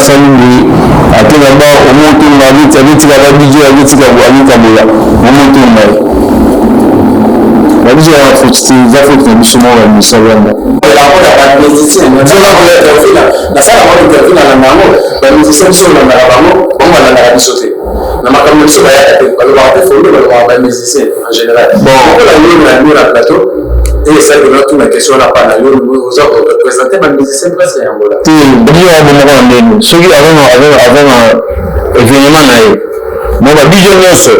Asali boye, ake na bar, omotonga, azotika ba DJ, azotika azikabola, omotonga ye. Ba DJ ya faute te, eza faute na biso moko ya misala wana. Nasala bango interview, nalanda yango. Bamusicien biso olandaka bango, bango balandaka biso te na makambo na biso. Bayaka te, balobaka te fonde, balobaka bamusicien en général. Bon. Lokola yo na yo na plateau e, esalaki natuna question wana pa na yo, oza koreprésente bamusicien presque ya Angola. Te, DJ wana moko na ndeni soki aza na événement na ye mo, ba DJ nyonso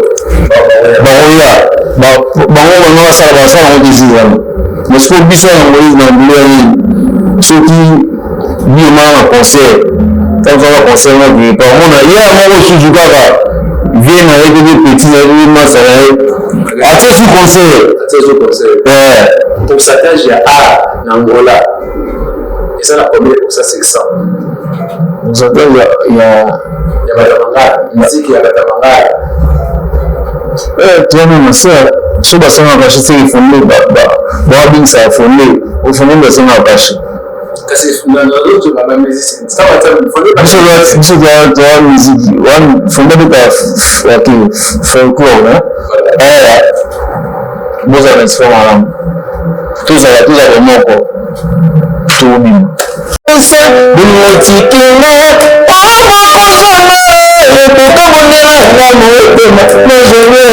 bakoya, bango bango basala yango te jour wana. Mais sikoyo biso ya Angolais na Angola ya nini, soki bino na concert, ntango na concert na boye, pamona ye moko susu kaka vie na ye, mpe petit na ye, mpe masa na ye atie su concert. Atie su concert. Pourcentage ya art na Angola eza na combien de pourcent? 500? Pourcentage ya ya batamangala, musique ya batamangala. Towana na se so basengaka cachet, seke fonde bawabinisaka fonde, ofonde basengaka cachet. Kasi nazotoba bamusicien. Biso toa musique fonde beta ake folklore. Awa bozala na esprit malamu, tozala moko, tobima bolingo. Tikinga omokozanga ekokabonela motema nazonge.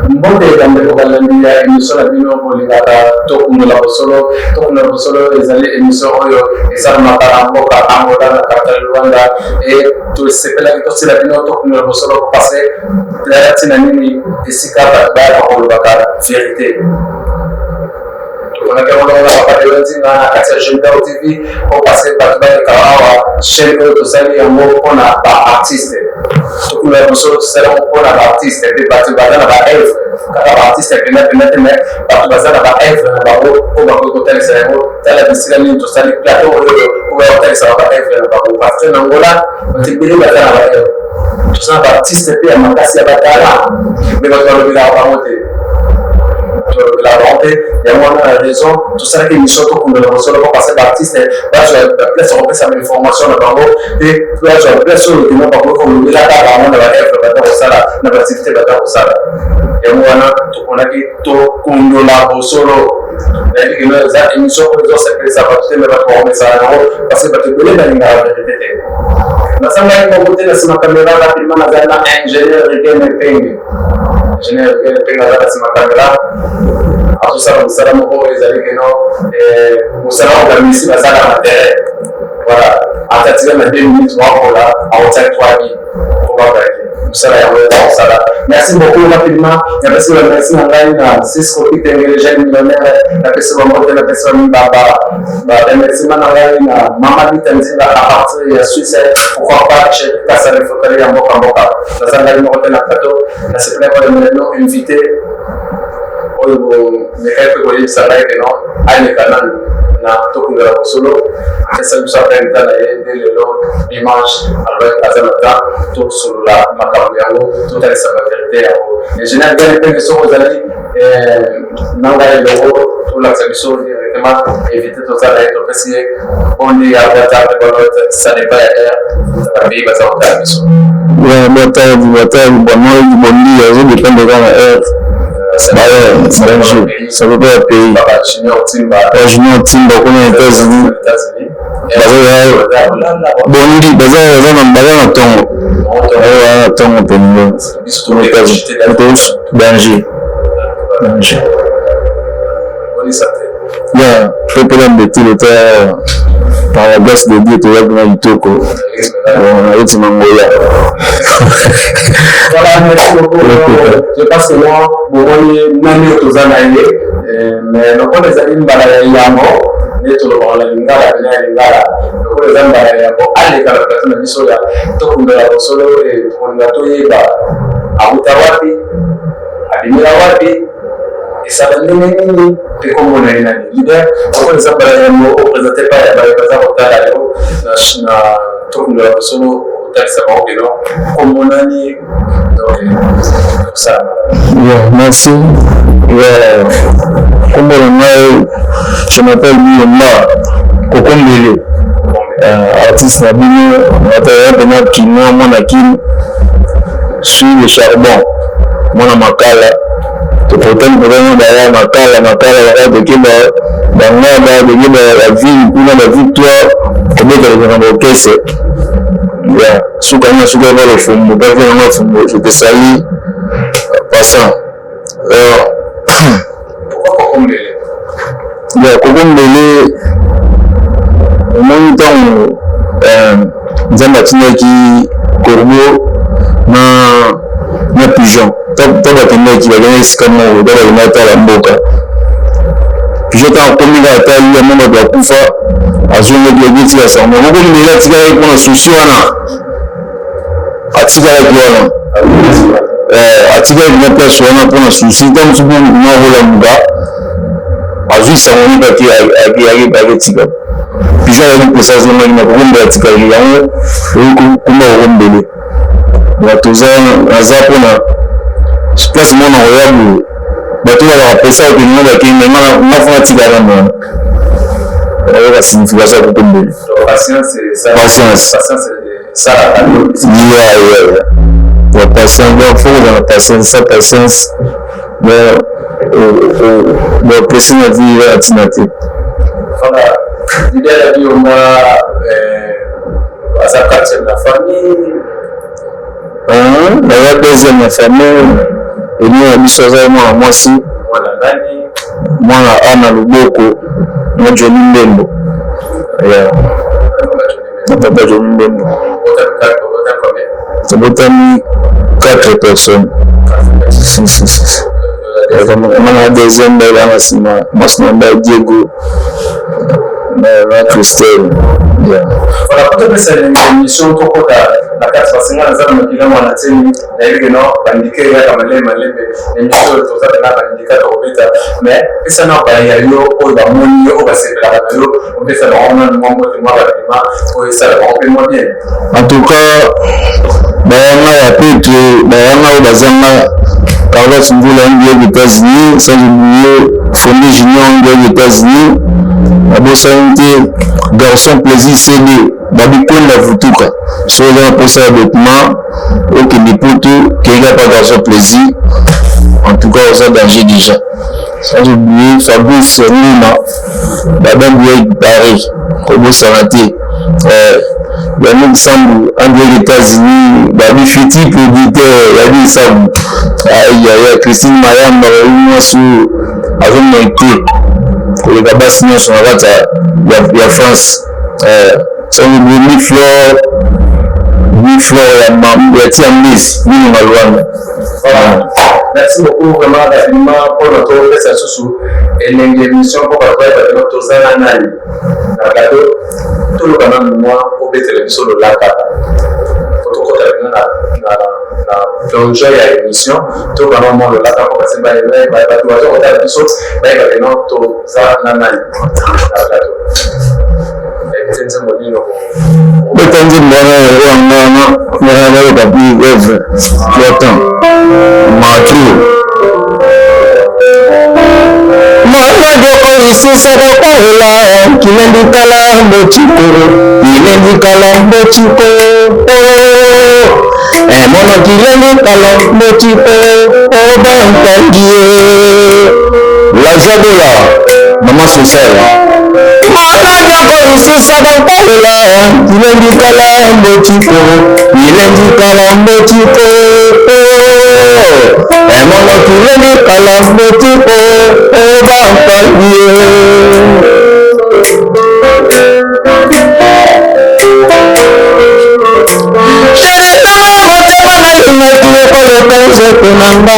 Mbote bandeko balandi ya émission na bino bolingaka, Tokundola Bosolo. Tokundola Bosolo ezali émission oyo esalamaka na mboka Angola, na capitale Luanda. E tosepelaki tosila bino Tokundola Bosolo parce que ntina nini? Esika bato bayaka kolobaka vérité. Tomonaki yango longola papa Delo Nzinga na kati ya Junior TV po parce bato baleka awa. Chaîne oyo tosali yango mpona baartiste. Tokundola Bosolo, tosali yango mpona baartiste mpe bato baza na baœuvre, kaka baartiste pena pena te, mais bato baza na baœuvre na bango oyo bakoki kotalisa yango. Tala bisika nini tosali plateau oyo oyo baya kotalisaka baœuvre na bango, parce que na Angola bato ebele baza na baœuvre. Toza na baartiste mpe ya makasi ya batalent, mais bato balobelaka bango te, tolobelaka bango te. Yango wana na raison tosalaki émission Tokundola Bosolo, po parce baartiste bazwa place ya kopesa bainformation na bango mpe bazwa place oyo kino bakoki kolobelaka bango na baœuvre baza kosala, na baactivité baza kosala. Yango wana toponaki Tokundola Bosolo. Nayebi kino eza émission oyo ezosepelisa bato te, mais bato bakomesana yango parce que bato ebele balingaka vérité te. Nasangai moko te na nsima caméra. Rapidement, nazali na ingénieur Rigene Penge. Ingénieur Rigene Penge aza na nsima caméra, azosala mosala moko oyo ezali keno mosala oyo bamisi bazala na terrain. Voilà, ata tika na 2 minutes wakola akotia 3 bi po baganye mosala yango eza kosala. Merci beaucoup. Rapidement, napesi bamerci na ngai na Cisco Kitengele, jeune millionnaire. Napesi bango te, napesi baremerciement na ngai na Mama Bita Nzinga à partir ya Suisse. Pourquoi pas Chéri Kasale Fotali ya mboka mboka. Naza ngai moko te na plateau, nasepelaki koyamba invité oyo mekai mpe koyebisa ngai keno aleka nanu na Tokundela Bosolo. Apesa biso apenta na ye nde lelo dimanche, alobaki aza na temps, tosolola makambo yango, totalisa bavérité yango. Ingénieur Gane Penge, soki ozali na ngai elongo, tolakisa biso directement invité toza na ye. Topesi ye boni ya boa tarde, boa noite, ça dépend ya heure bapays baza kotala biso. Ouais, boa tarde, boa tarde, boa noite, bom dia, ezodépendre kaka na heure. Bonjour, ça peut pas ya pays. Junior Timba. Junior Timba kuna na États-Unis. États-Unis. Bondi, baza na ntongo, baza na ntongo mpenza. Danger, danger. Ya pepela mbetile ta, par la grâce de Dieu, toza mpena kitoko nayeti na ngoya. Voilà, merci beaucoup. Je pense que moi, bomoni nani oyo toza na ye, mais lokola ezali mbala ya yango nde tolobaka na lingala pene ya lingala, lokola eza mbala ya yango aleka na plateau na biso ya Tokundela Bosolo, tokolinga toyeba abuta wapi, abimela wapi, esala ndenge nini, mpe kombo na ye nani. Leader, lokola eza mbala yango oprésente pa ya bayo baza kotala yo na Tokundela Bosolo, otalisa bango keno kombo nani, donc kosala malamu. Yeah, merci. Yeah. Kombo na ngai, je m'appelle Miyomba Kokombele. Artiste na bino ata mpena kinois, mwana Kini sur le charbon, mwana Makala. Topotani potani baya Makala, Makala baka toke bangaba, toke baville kuna, bavictoire, kobeta na baorchestre ya suka na suka eva lofumbu mpe nanga lofumbu. Je te salue passant. Pourquoi Koko Mbele? Ya Koko Mbele, omoni ntango Nzambe atindaki corbeau na pigeon, ntango bakendaki esika moko, ntango bakendaki tala mboka, pigeon ntango akomi kaka, atali yango, bato bakufa, azongaki, abetika sango. Koko Mbele atikalaki mpona souci wana, atikalaki wana, atikalaki na place wana mpona souci. Ntango mosusu mpo motu akolamuka, azwi sango nipaki, aketika. Pigeon azalaki mposa, azongaki na Koko Mbele, atikalaki yango komba Koko Mbele. Bato naza mpona place moko na koya boye, bato bazaka mposa kokende, nga bakende, nga fona tikala nano wana. Oyoka signification ya Koko Mbele. Patience. Patience. Ya patience. Donc faut kozala patience. Sa patience, bon, presse na vie eza na ntina te. Voilà, Didier Biyomba aza quatrième na famille. Naza deuxième na famille. Eni na biso aza mwana mwasi. Mwana nani? Mwana Ana Loboko na Joni Mbembo, ya na papa Joni Mbembo. Tobotami quatre personnes. Si, si, si. Mwana deuxième, bela na nsima mwasi na ngai Diego na Christelle, yeah. Voilà, po topesa émission, tokota na kati, parce nga naza na mokili mwana teni, nayebi ke no bandike eyaka malembe malembe. Émission oyo toza pena bandika, tokobeta, mais pesa na baya yo oyo bamoni yo, oyo basepelaka na yo, opesa bango nanu mwa mbote, mwa babima oyo esala bango mpe mwa bien. En tout cas, bayanga ya petre, bayanga oyo bazanga, Carlos Mvula Ngiog États-Unis, sans oublier Fondé Junior Ngiog États-Unis, nabosani te Garçon Plaisir CD Babikwenda Vutuka. So oza na mposa ya document okende Poto, keyika pa Garçon Plaisir. En tout cas, oza danger déjà. Sans oublier Fabrice Nguma Babambi Paris, kobosana te Yannick Sambu André États-Unis, Babi Fiti producteur Yabi Sambu, ayaya Christine Mayamba, babi mwasi oyo azomérite koleka basi nyonso na kati ya France. Sans oublier Mi Flore, Mi Flore ya tia mbisi bino na Luanda. Voilà. Merci beaucoup vraiment rapidement mpona topesa lisusu elenge émission, mpo bato bayeba lelo toza na nani na plateau. Toluka nanu mwa obetela biso lolaka po tokota bino na plongeon ya émission. Toluka nanu mwa lolaka mpo basi bato baza kotala biso bayeba bino toza na nani na plateau. Ebite nzembo nini? Beta nzembo wana yango wana wana, bayoka pi œuvre flottant matru. Mama joko isusaka kwaola kilendikala mbociko, kilendikala mbociko, mono kilendikala mbociko obankangie. La Jabola, mama sociale. Mama joko isusaka kwaola kilendikala mbociko, kilendikala mbociko, mono kilendikala mbociko obankangie. Chéri nanga, motema nalingaki ekoleka nzoto na nga,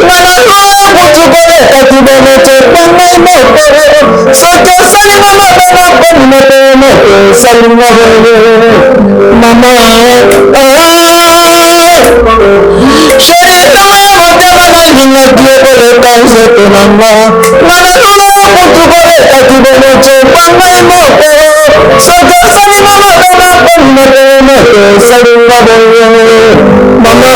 nga nakoya kutu koleka kibomoto na ngai moko. Soki osalinga mabe, nakomi moto moto, osalinga bongo mama. Chéri nanga, motema nalingaki ekoleka nzoto na nga, nga nakoya kutu koleka kibomoto na ngai moko. Soki osalinga mabe, nakomi moto moto, osalinga bongo mama.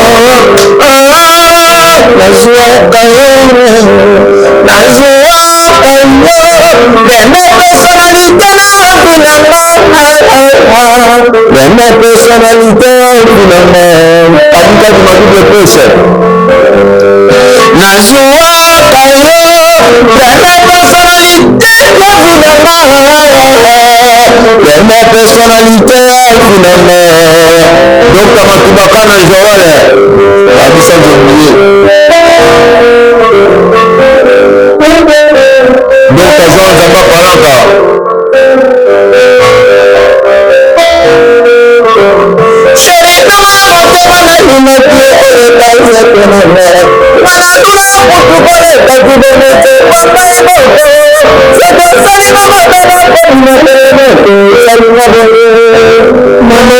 Nazwaka yo, nazwaka yo de ma personnalité na vie na nga. Personnalité finama Dr Matubakana Joël abi sans oublier Dr Jean Zamba Palanka. Chéri nanga motema nalingaki yo koleka nzoto nanga nga natuna kutu koleka kibonete wangai moto soki osalinga mabe nakolinga te osalinga boye mama.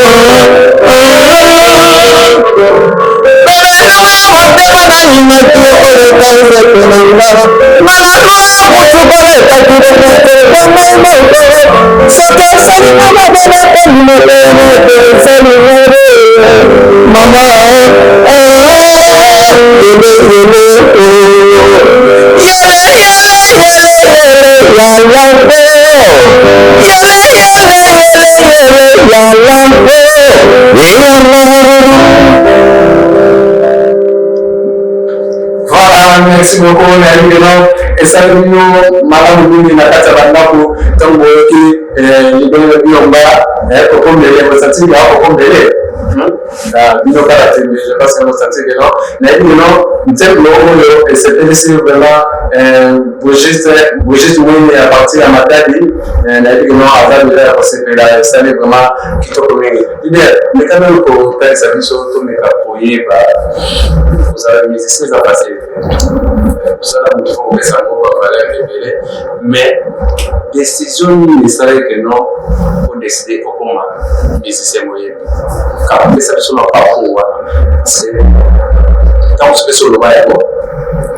Bebe nanga motema nalingaki yo koleka nzoto nanga nga natuna kutu koleka kibonete wangai moto soki osalinga mabe nakolinga te osalinga boye mama. Yele yele yele yele yele yele yala yele yele yele yele yala yala. Voilà, merci beaucoup. Nayebi lelo esali bino malamu mingi na kati ya bandako ntango boyoki libenge bilomba kokombele bosantiki akokombele bino kaka tembe. Je pense que bosantiki no nayebi lelo nzembo oyo esepelisi vraiment Brigitte, Brigitte Mwini à partir ya Matadi. Nayebi keno aza deja ya kosepela, esali vraiment kitoko mingi. Leader, meka nano kotalisa biso, tomeka koyeba kozala musicien eza facile te, kosala motu fo kopesa yango bavaleur ebele, mais décision nini esalaki keno odécider okoma musicien moyebi? Kaka kopesa biso na parcours wana, c'est ntango soki esi oloba yango,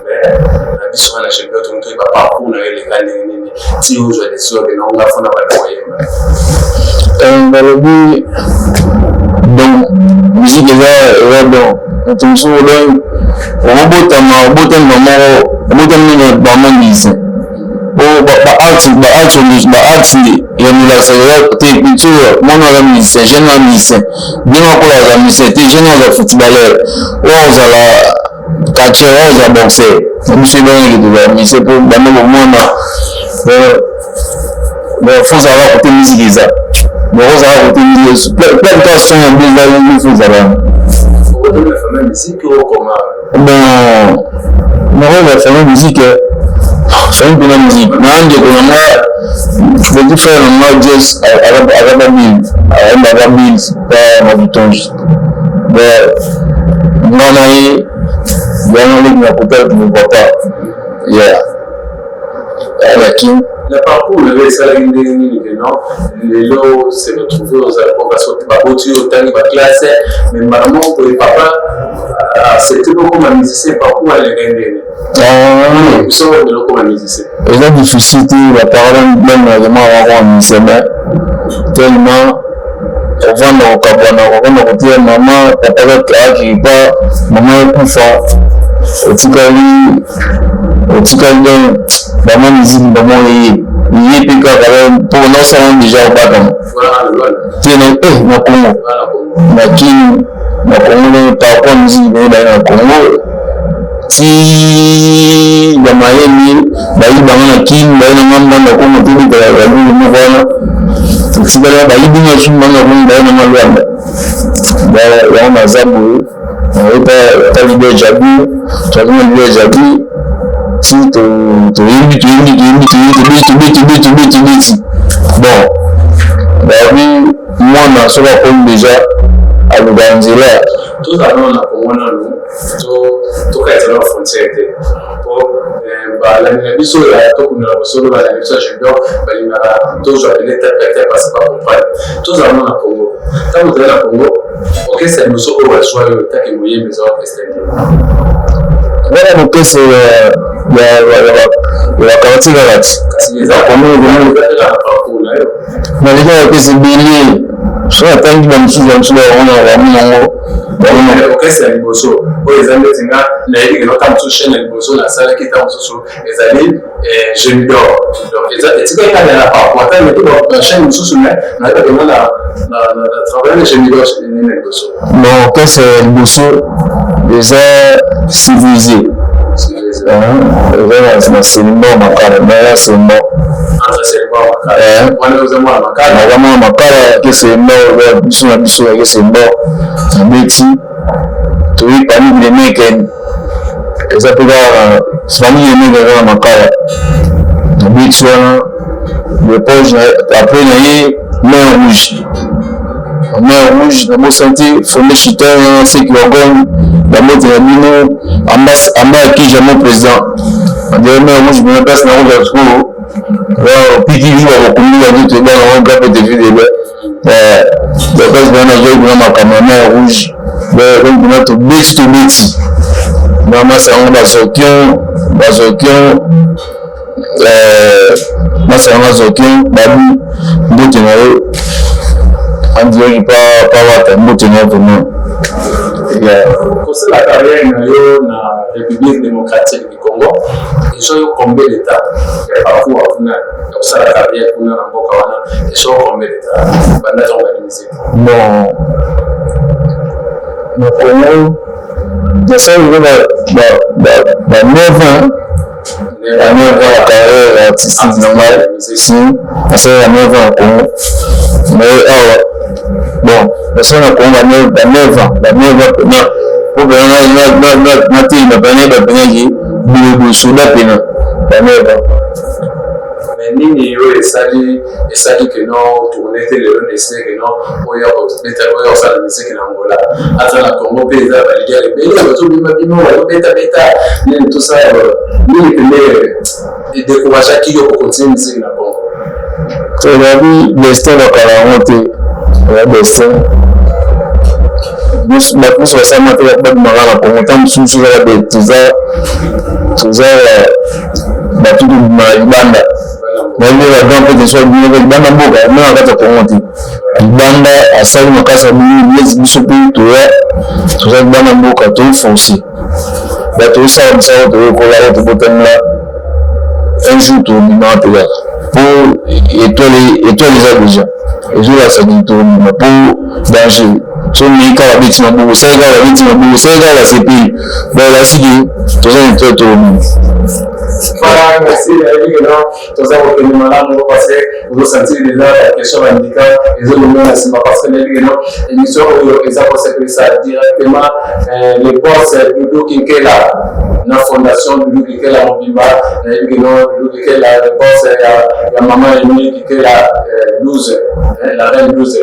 mais na biso wana champion tongi toyeba parcours na yo eleka ndenge nini ti ozwa décision ke nonga fona bato koyemba. Balobi donc musique eza don. Moto mosusu, donc okobotama, obotami moko, obotami nini, bama musicien po baart ya milakisa eza te. Culture, mwana aza musicien, jeune aza musicien, ndenge akola aza musicien te, jeune aza footballeur, oyo ozala catcheur, oyo aza boxeur. Na biso ebengaki tozala musicien mpo banda bomwana. Bon, faut ozala kote musique eza bon, ozala kote musique plein to son ya nde eza, faut ozala. Bon, nakoyeba famille musique, famille mpena musique na ndeko na nga, petit frère na nga Jes aza ba bill, ayembaka bills pa Mavitonge. Bon, nga na ye yango leki na kota mon papa yeah alaki. Na parcours na yo esalaki ndenge nini keno lelo se retrouve ozala po parce que baboti yo, otangi baclasse, mais mbala moko boye papa accepte okoma musicien? Parcours aleka ndenge biso lelo okoma musicien? Eza difficile te. Baparent même vraiment bakoma musicien, mais tellement kovanda, kokabwana, kovanda kotia mama, papa akiki pa mama ekufa, otikali, otikali. Donc bama miziki bango ye ye mpe kaka mpo naosala déjà obatama te na Congo, na Kini, na Congo. Ndenge par rapport miziki ndenge baye na Congo ti bamayemi bayibanga na Kini, baye na nga mbanda Congo, tobetaka balulu moko wana, totikala bayibi nga su mbanda Congo, baye na nga Lwanda. Yango naza boye, nayepa ta leader Jabi, tozali na leader Jabi ti toyembi, toyembi, toyembi, toyembi, tobeti, tobeti, tobeti, tobeti, tobeti. Bon, babi mwana soki akomi déjà aluka nzela. Tozala nano na Kongo nanu, tokatisa na frontière te, po balandi na biso ya Tokundela Bosolo, balandi biso ya Junior balingaka tozwa pene te parce bacomprendre. Tozala nano na Congo. Ntango tozali na Congo, orchestre ya liboso oyo bazwa yo taki moyembi eza orchestre nini? Wana orchestre ya baquartier kaka ti. Parcours na yo. Naleki na orchestre ebele, so natangi bamosusu, bamosusu bakomona bamona yango. Orchestre ya liboso oyo eza neti nga nayebi ke ntango mosusu chaîne ya liboso nasalaki, ntango mosusu ezali Gemidor. Donc etikali kaka na parcours, ata leki bachaîne mosusu, mais nayeba kenga na travaille na Gemidor nini ya liboso. Bon, orchestre ya liboso eza Civilisé, eza na Selimba, Makala naya Selimba. Naza mwana Makala ya Kesembo, biso na biso ya Kesembo nabeti. Toyi Panique de Meken, eza mpe kaka Panique de Meken, eza na Makala, nabeti wana Lepoge. Après na ye Mer Rouge, Mer Rouge nabosani te, Fonde Chitin Seki Wagon, bambote na bino, amba ya Kija, mon président andele Mer Rouge bino place nakozwa sikoyo piki vi bakokumbi banzoto ebana ngo gape te videle place bana nazwaki kuna makambo ya Mer Rouge. Donc kuna tobeti, tobeti na masa yango, bazokion, bazokion, masa yango azokion babi, mbote na yo andiyoki pa wata, mbote na yo vraiment. Kosala carrière na yo na République démocratique du Congo ezo yo combien de temps ya parcours kuna ya kosala carrière kuna na mboka wana? Ezo combien de temps banda ntango bandi musique? Bon, na Congo nasali ba 9 ans, ba 9 ans ya carrière artistique na ngai. Si nasali ba 9 ans na Congo, mais awa, bon, nasali na Congo ba 9 ans, ba 9 ans pena po pena natelema pena, nayeba penaki boye soda pena ba 9 ans. Mais nini oyo esali que no tourne te lelo, décide que no oyo kobeta, oyo kosala musique na Angola? Aza na Congo mpe eza baleader ebele bazobima bino, bazobetabeta nini, tosala nini pembe edécourageaki yo kocontinue musique na Congo? Ezali destin, bakala yango te, eza destin. Bato nyonso basalama te babimaka na Congo. Ntango mosusu ezaka toza bato tobimaka libanda. Nayebi bagrand prêtre so abimaka libanda mboka, me na kati ya Congo te, libanda asali makasi, abimi neti biso mpe toya, toza libanda mboka, toforce bato osala mosala, toyekola oyo tobotamela. Un jour tobimaka mpe kaka po étoile, étoile eza déjà, ezolakisa nini, tobima po danger. So mei kaka beti maboko, osali kaka babeti maboko, osali kaka basepeli, balakisi ke toza na étoile, tobima. Voilà, merci. Nayebi que non, toza kokende malamu parce que ozosentir déjà question bandika ezolonga na nsima, parce que nayebi que non, émission oyo eza kosepelisa directement le boss Doudou Kinkela na fondation Doudou Kinkela mobimba. Nayebi que non, Doudou Kinkela, le boss ya mama Emile Kinkela 12, la reine 12,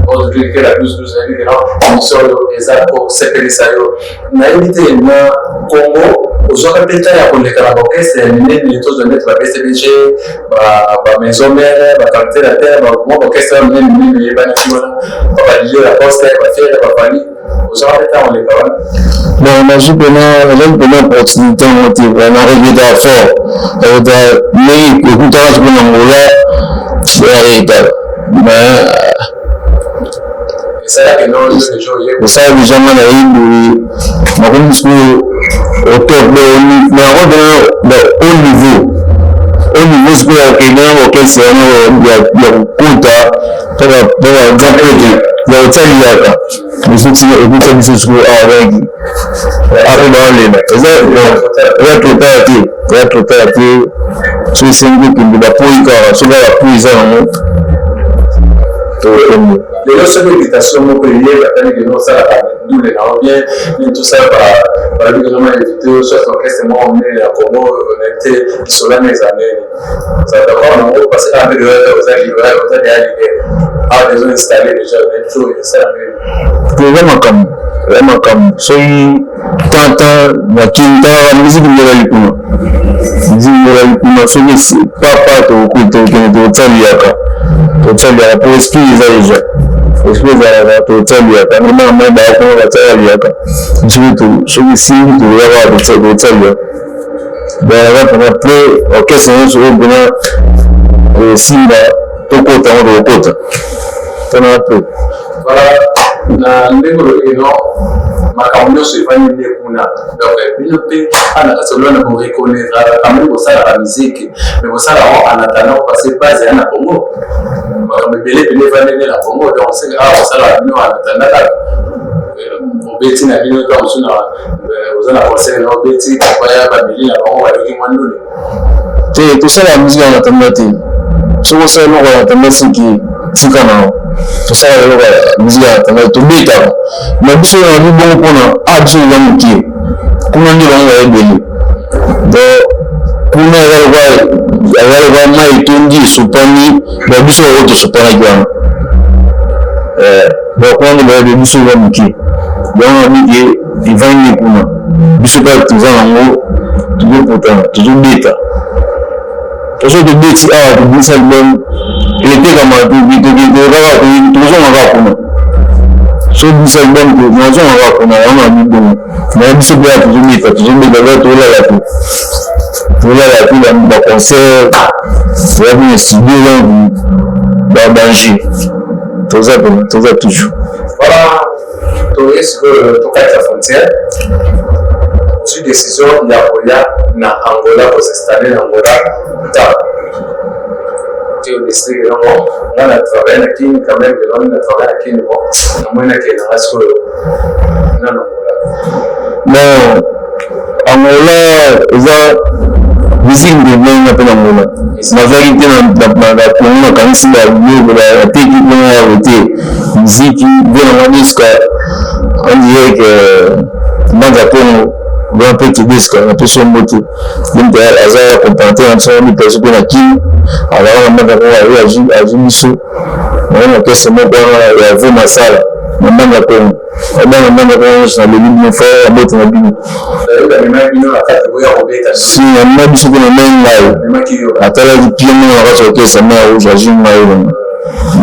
oyo Doudou Kinkela 12 12. Nayebi que non, émission oyo eza kosepelisa yo. Nayebi te, na Congo ozwaka mpe ta ya koleka na baorchestre ya minene, tozwa neti ba BCBG, bamaison mère, baquartier la terre, mwa baorchestre ya minene minene eyebanaki wana, balile la poste, baFerre, baFally, ozwaka mpe ta koleka wana? Bon, nazwi mpena, nazwaki mpena opportunité yango te. Na regretter fort, regretter ndenge ekutaka sikoyo na Angola, na regretter, mais esalaki no déjà oyeba. Osala déjà, nga nayebi boye, nakomi sikoyo au top, mais yango mpena haut niveau, haut niveau sikoyo ya kokende na orchestre wana ya kokota mpo bagrand prêtre ya kotia liyaka ekutia biso sikoyo awa banki apo baolela, eza trop tard te, eza trop tard te. So esengi kokende, bapoi kaka, soki kaka bapoi eza yango, tokende. Lelo soki invitation moko eye, batali que no osalaka ndule na yo bien nini, tosala, balobi que no invité yo soit orchestre moko monene ya Congo, nayebi te lisolana eza ndeni, ozala d'accord nango? Parce que ape oza deya leader awa, déjà installé déjà, nayebi so esala ndeni. Eza makambo, eza makambo. Soki tata nakini, talaka miziki ndelali kuna, miziki ndelali kuna, soki papa tokende, tokotia liyaka, tokotia liyaka po esprit eza déjà, esprit ezalaka, tokotia liyaka. Ndenge mai baya kuna batiaka liyaka, soki esimbi, tokoyaka, tokotia liyaka. Bayaka mpena plein orchestre nyonso oyo mpena esimba, tokota yango, tokokota mpona pe. Voilà, na ndenge olobi no, makambo nyonso efandi nde kuna. Donc bino mpe ana kati olona boreconnaître quand même bosalaka musique, mais bosala yango en attendant, parce que base ya na Congo, makambo ebele ebele efandi nde na Congo. Donc seke awa bosalaka bino en attendant kaka, obeti na bino ntango mosusu na oza na concert na obeti, baya bameli na bango, bayoki mwa ndule. Te, tosala musique ya matanda te. Soki osala eloko ya matanda, siki tika na yo. Tosala eloko ya musique ya matanda, tobetaka na biso na bi bongo mpona a biso eza mokie. Kuna nde bango bayebeli. Donc kuna eza lokola mai etondi, esopani ba biso oyo tosopanaki wana. Donc kuna nde bayebi, biso eza mokie. Donc nabiki evandi kuna, biso kaka toza nango, tozopotana, tozobeta. Toso tobeti awa, tobimisa album, etekama, kaka tozonga kaka kuna. So bimisa album, nazonga kaka kuna. Yango na mibongo na biso mpe ya tozobeta, tozobeta kaka, tolala te, tolala te. Baconcert toyabi na studio, donc badanger toza pena, toza toujours. Voilà, toye sikoyo tokatisa frontière. Ozwi décision ya koya na Angola, kos'installer na Angola. Ntango te odécider yango, nga na travaille na Kini quand même, lelo na travaille na Kini, bon, namoni nakende nanga sikoyo nano Angola. Bon, Angola eza musique nde ndenge mpe na Angola nazwaki te. Na Kongo nakanisi babiloko bateki kuna yago te. Miziki mpe nango diska, on dirait que Mbanza Congo grand mpe Kidiska napesi yo mbote. Ye moto aza accompagnateur na biso mipeso mpe na Kini, azalaka na Mbanza Congo, azwi biso nango na kese moko wana ya vo masala na Mbanza Congo. Bana Mbanza Congo nyonso, nalobi bino fo abote na bino. Si amema biso mpe na mai, ngai atalaki pie moko na kati ya orchestre Mai Rouge, azwi ngai wana. Si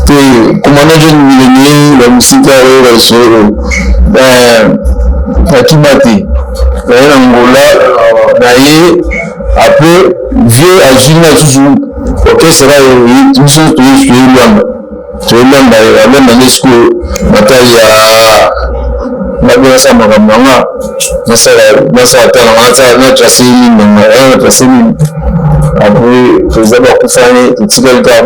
Te, commandant John Milene bamosika oyo basolo nakima te, naye na Ngola na ye. Après vieux azwi nga lisusu orchestre, biso toye Lwanda, toye Lwanda, Lwanda nde sikoyo natali ya ngabi nasala makambo na nga, nasala ta nanga, na trace nini na nga, na trace nini. Après président bakufani, totikali kaka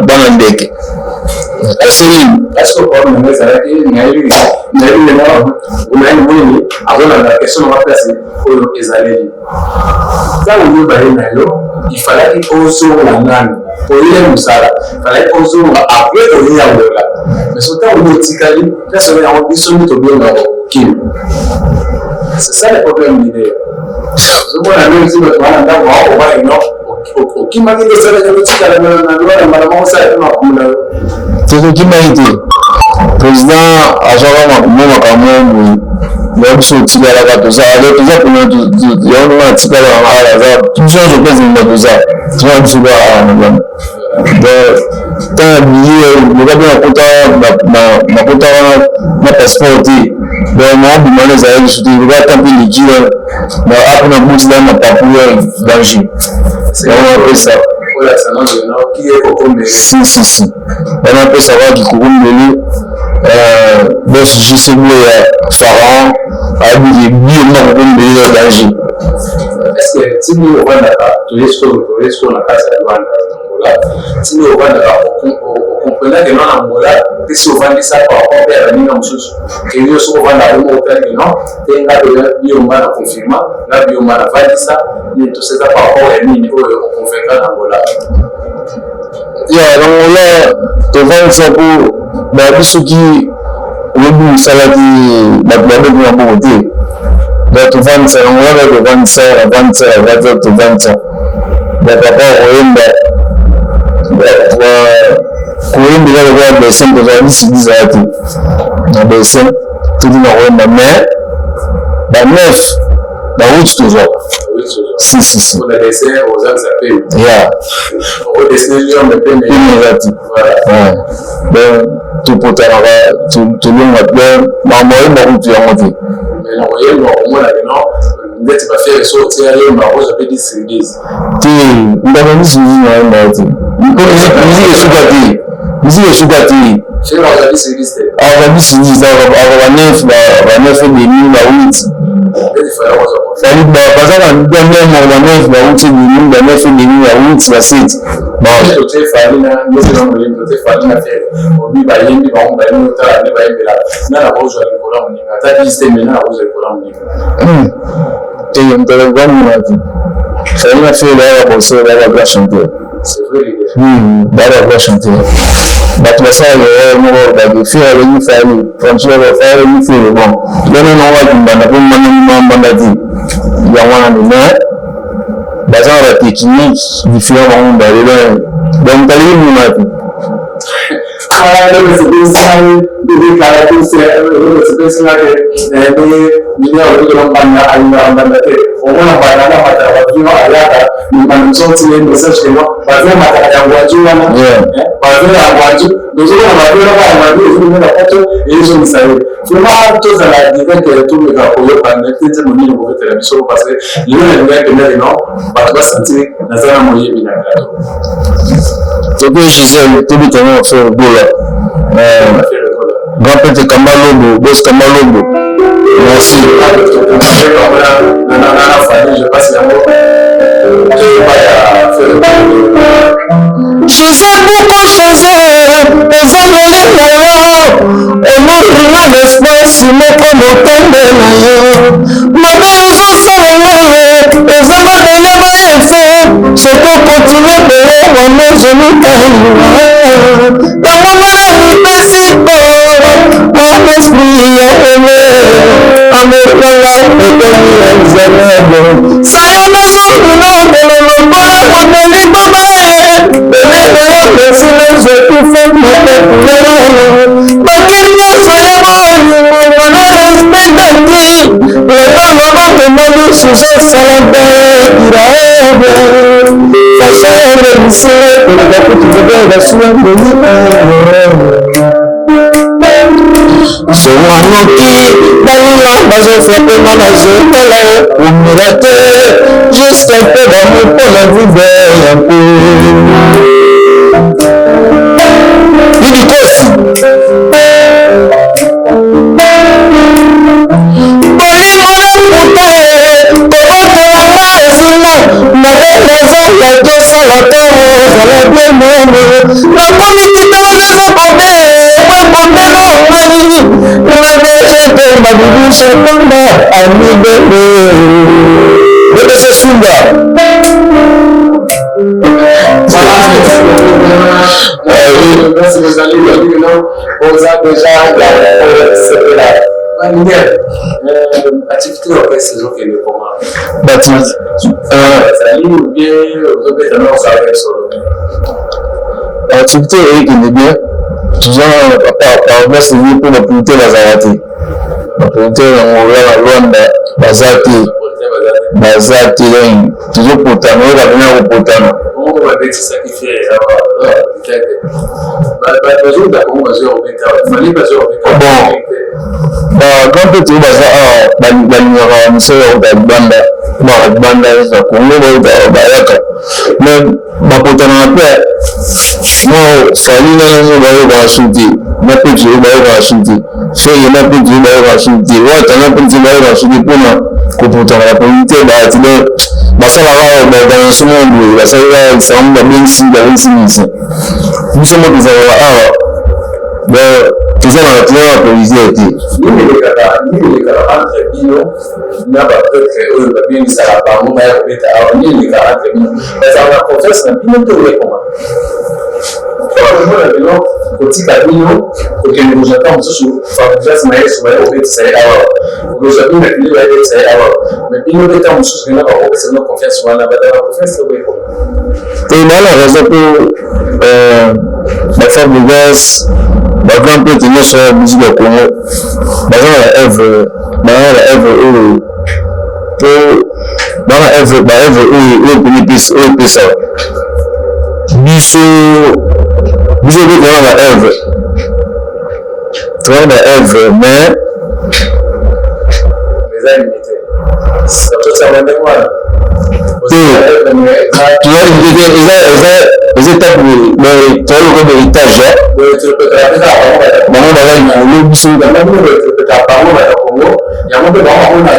bana ndeke, trace nini. Nayebi azolanda question nanga place oyo ezaleli. Ntango yo baye na yo, ifalaki ozonga nanu oye mosala, ifalaki ozonga après oye Angola. Mais so ntango yo otikali place oyo, yango biso nde tobengaka okimi. C'est ça le problème leader. Ozomona ndenge si bato wana ndako bakoba ino okimaki nde osalaki otikala na lwana mbala moko, osala te makambo na yo. Tokokimaki te. Président azwaka mo makambo boye ya biso, otikalaka, toza toza kuna. Yango ndenge atikala aza biso nyonso mpe zinga toza toza biso kaka awa na Lwanda. Donc ntango biye loka mpe nakota wana na passeport te, donc naobima wana ezalaki biso te. Loka ata mpe leki na apo na buti na mapapu ya danger, yango napesa. Si, si, si, wana apesa kaka kikoko mbele boss JC Ble ya Pharaon ayebiki bio na koko mbele ya danger. Est-ce que tini ovandaka, toye sikoyo na kati ya Lwanda, Angola, tini ovandaka, ocomprenake no na Angola mpe si ovandisa par rapport mpe ya baninga mosusu ke yo soki ovandaka yo moko, otali no te, nga mpe biyomba na confirma, nga biyomba na vandisa nini, toseza par rapport ya nini oyo oconvaincre na Angola? Ya na Angola tovandisa mpo bayabi soki oyebi mosala te, bato babeti maboko te. Donc tovandisa na Angola, tovandisa, navandisa, navandisa, tovandisa bapapa koyemba, koyemba eza lokola dessin. Tozala bisidi ezala te na dessin, toti na koyemba, mais baneuf bawuti tozwaka. Si, si, si, ya pene eza te. Donc topotanaka, tolonga makambo, oyemba kutu yango te. Ndeti ba Ferre so otia yemba ozo pe 10 sur 10. Te, ndako 10 sur 10 na yemba te. Mpo musique esuka te. Musique esuka te. Ferre aza 10 sur 10 te. Aza 10 sur 10, aza ba 9, ba 9 et demi, ba 8. Ndeti Fally aza Fally baza na ndenge moko ba 9, ba 8 et demi, ba 9 et demi, ba 8, ba 7. Totie Fally na ndeti na moyembi, totie Fally na Ferre. Obi bayembi bango bayembi otala nde bayembela. Nana kozwa likolo ya moninga. Ata 10 te mais nana kozwa likolo ya moninga. Te moto alobamona te. Fally na Ferre baya ba bosseur, baya ba grand chanteur. C'est vrai leader. Baya ba grand chanteur. Bato basalaka erreur moko balobaki Ferre abengi Fally, François aloba Fally abengi Ferre bon. Wana nango bakimbanda mpo mbanda ndima mbanda te. Yango wana nde mais baza na ba technique différent bango mibale donc moto aleki mona te. Tope Gisèle tobeta na Ferre Gola grand prêtre Kamba Lobo boss Kamba Lobo merci. Gisèle boko change eza molimo yo omoringa l'espace moko motombe na yo mabe ozosala yo eza mabele bayefe soki okontinue boye wana ozolukaiwa ntango ngana mipesi po mon esprit ya ele amour nanga ekomi ya nzambe sayo nazomina okolo lokola moteli baba eleko ya pesi nazokufa baki nyonso ya bolingo wana respectaki lelo loboko na lisusu osala mpe iraebe faso elebisi koleka kutu kobe basuwa mbeli zonga noki baninga bazofrapema nazotala omela te jusqu'à mpe bamopona vive ya mpe Idikosi bolingo na kuta kobotelanga ezinga mabe nazanga tosala ntango ozala bien meme nakomi kitoko eza kobe ekondelo ngai nabechete babibisha pamba amibebe bebese sumba. Merci bozali bino boza déjà ya kosepela. Miguel, activité ya orchestre ezokende comment? Bazali ou bien ozobeta na osala solo? Activité ekende bien, toza paroisse ye mpo baproducteur bazala te, baproducteur na Angola na Luanda baza te, baza te donc tozopotana oyoka mpena kopotana. Bongo babetisaki Ferre awa Bon, ba grand prêtre oyo baza awa balingaka misala ya kota libanda, baka libanda na Congo bauta bayaka mais bapotanaka mpe mo Fally na nango bayokaka su te, na prêtre oyo bayokaka su te, Ferre na prêtre oyo bayokaka su te, Wata na prêtre oyo bayokaka su te mpona kopotana bapolite baya te donc basalaka baorganisation moko boye basalaka lisango babengisi babengisi musicien biso moko tozalaka awa donc toza na toza na policier te. Nini elekaka nini elekaka entre bino na ba pretre oyo babengisaka bango baya kobeta awa nini elekaka entre bino bazalaka na confiance na bino to oye koma mpona bino kotika bino kokende kozwa ntango mosusu Fabregas Mayeso baye kobetisa ye awa okozwa bino na kili baye kobetisa ye awa mais bino mpe ntango mosusu bino bakopesa bino confiance wana bazalaka confiance oyo ekoma te baa na raison mpo ba Fabregas ba grand prêtre nyonso ya musique ya Congo baza na ba œuvre baza na ba œuvre oyo mpo baza na œuvre ba œuvre oyo oyo pene oyo epesaka biso biso mpe toza na ba œuvre toza na ba œuvre mais eza limité. Te, toza limite te, eza etape, toza lokola étage, bango baza likolo, biso. Yango mpe bango bakomona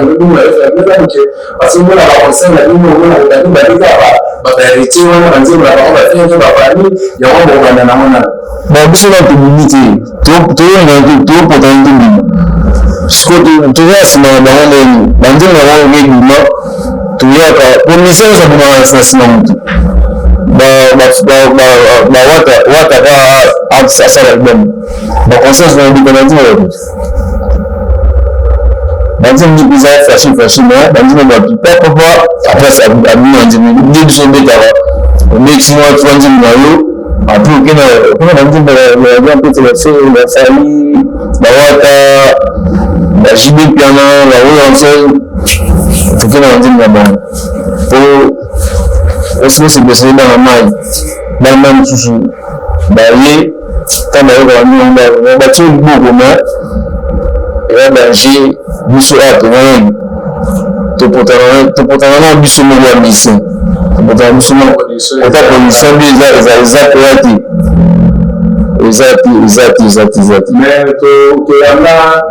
moke, parce que mona baconcert na bino, omona bobandi babika bato ya héritier wana, banzembo na bango bafenge bafami yango, bokobanda nango nano. Bon, biso na tobimi te, toyonga topotani, tobima sikoyo, toza na nsima na bango. Ndeni banzembo na bango ebima, toyaka po mission nyonso abimaka na nsima. Motu bawata ka asala album, baconcert na ebika, banzembo bato, banzembo nde eza flashe flashe, mais banzembo bato papapa. Après abima nzembo nde biso obetaka, obeti mwa trois nzembo na yo, après okenda banzembo ya grand prêtre, bafali, bawata, baJB Mpiana, baWerrason, tokenda banzembo na bango po osepeseli bana mai. Bana mai mosusu baye, ntango bayoka banzembo, batie liboko, mais eza danger. Biso awa tozanani, topotana na biso moko ya musicien, topotana biso moko ota production mbi eza koya te, eza te, eza te, eza te, eza te. Mais toyamba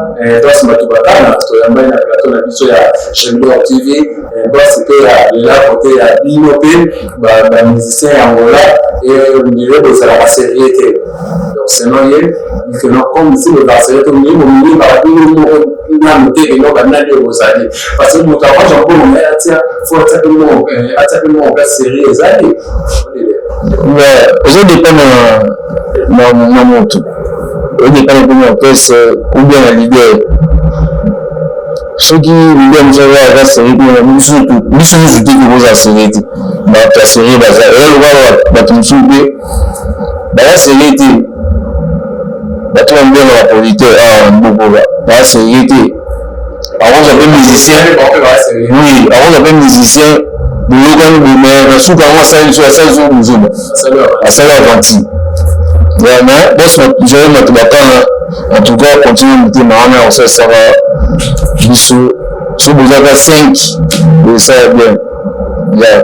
Boss Bato Bakana, toyamba na plateau na biso ya Gemdor TV. Boss mpe ya lela kote ya bino mpe bamusicien ya Angola, ndire bozalaka sérieux te. Donc selon ye bikeno, comme si bozalaka sérieux te, ndire bomiyebaka bino moko nanu te, eno banani oyo bozali, parce que moto akozwa mbongo na ye, atia fo atia mpe moko place sérieux ezali. Eza dépend na moto, odépend mpe na orchestre ou bien na leader. Soki leader mosusu aza sérieux, biso nyonso te tokozala sérieux te. Bato ya sérieux baza, eza lokola bato mosusu mpe baza sérieux te. Bato bambenga baproducteur awa mbokola baza sérieux te. Akozwa mpe musicien, oui, akozwa mpe musicien, boyokani boye, na suka yango asali so, asali so bozoba, asali aventure. Mais boss Jael Bato Bakana, en tout cas continue motema wana ya kosalisaka biso. So bozaka 5, bosala bien ya.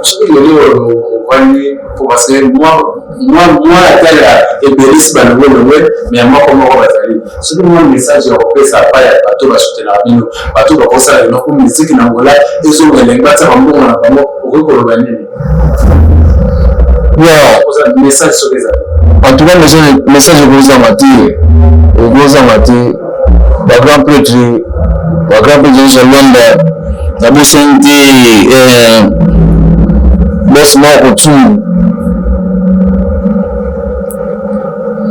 Soki lelo ovandi, parce que mwa ata ebelisi balongolongwe, mais moko moko bazali, soki mwa message ya kopesa pa ya bato basoutenaka bino, bato bakosala bino po musique na Angola ezonga elengi, batia bambongo na bango, okoki koloba nini? Message soki ezali. En tout cas, message ekozanga te, ekozanga te. Bagrand prêtre, bagrand prêtre nyonso ya Lwanda, nabosani te boss moko Kotungu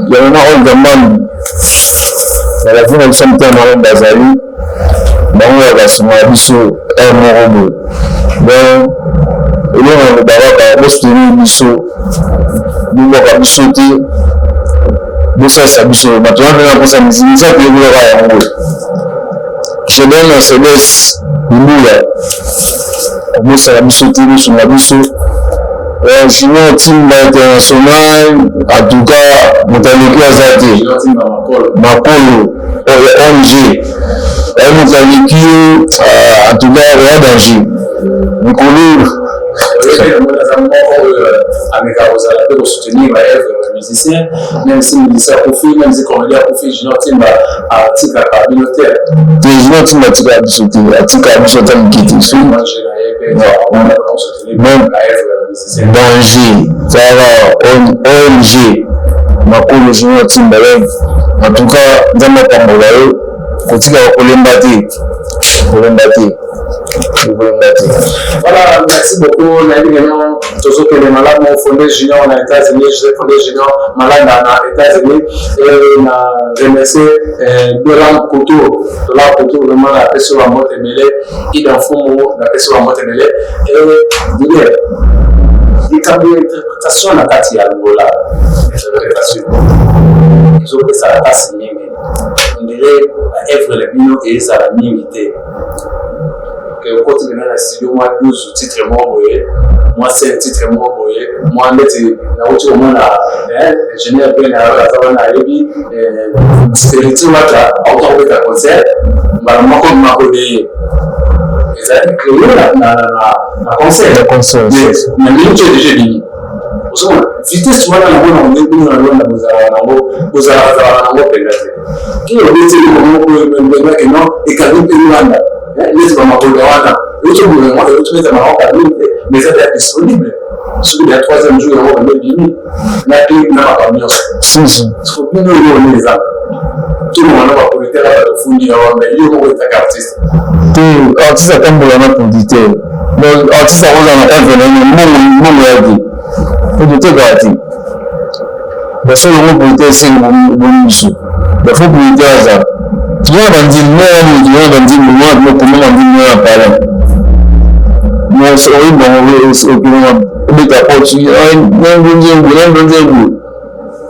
ya mama Olga Mbambi na bavi na biso, motema malamu bazali bango ya basunga ya biso heure moko boye. Donc eloko na loba kaka, bosoutenir biso, bobwaka biso te, bosalisa biso. Bato wana mpenza mposa miziki toyekolaka yango. Gédéon Mercedes Mbula, kobosana biso te, bosunga biso. Junior Timba International, en tout cas moto aleki aza te. Makolo ONG oyo, moto aleki yo, en tout cas oya danger mikolo. Aza moko oyo ameka kozala mpe kosoutenir baœuvre ya musicien, même si musicien akufi, même si comédien akufi, Junior Timba atikaka bino te. Te, Junior Timba atikaka biso te, atikaka biso ata moke te. Danger zala ONG Makolo, Junior Timba, en tout cas Nzambe apambola yo, kotikaka kolemba te, kolemba te, kolemba te. Voilà, merci beaucoup. Nayebi keno tozokende malamu. Fonde Junior na États-Unis, Joseph Fonde Junior Malanda na États-Unis, et na remercier Dolan Couture, Dolan Couture, vraiment napesi yo bambote ebele. Ida Mfumu, napesi yo bambote ebele. Et Didier, likambo ya interprétation na kati ya Angola, interprétation ezopesaka mpasi mingi, ondire baœuvre na bino ezala mingi te. Okoti mena na studio, mwa 12 titre moko boye, mwa 5 titre moko boye, mwa ndeti nauti komona ingénieur mpe aza wana, ayebi Héritier Wata auta kobeta concert. Mbala moko makode ezalaki créé na concert. Na concert. Na minute oyo déjà ebimi. Ozomona vitesse wana nango na ndenge bino na Luanda bozalaka nango, bozalaka nango mpenza te. Ki obeti eloko moko mpenza ke non, ekangi mpe Luanda neti bamakoda wana euti obima yango, euti obeta bango kabini te, mais eza deja disponible. Soki deja troisième jour yango bande ebimi na clip na makambo nyonso. Siko bino oyo nde eza tolonga na baproducteur aba tofundi awa, mais yo moko etaka artiste. Te, artiste atambola na producteur. Donc artiste akozala na œuvre na ye, mbongo mbongo ya te po totekaka te. Basolo yango producteur esenge bomi biso, bafo producteur azala. Toza na bandimi moko boye, toza na bandimi moko mokoma bandimi moko ya palin oyimba okende obeta porte nzembo nzembo nzembo nzembo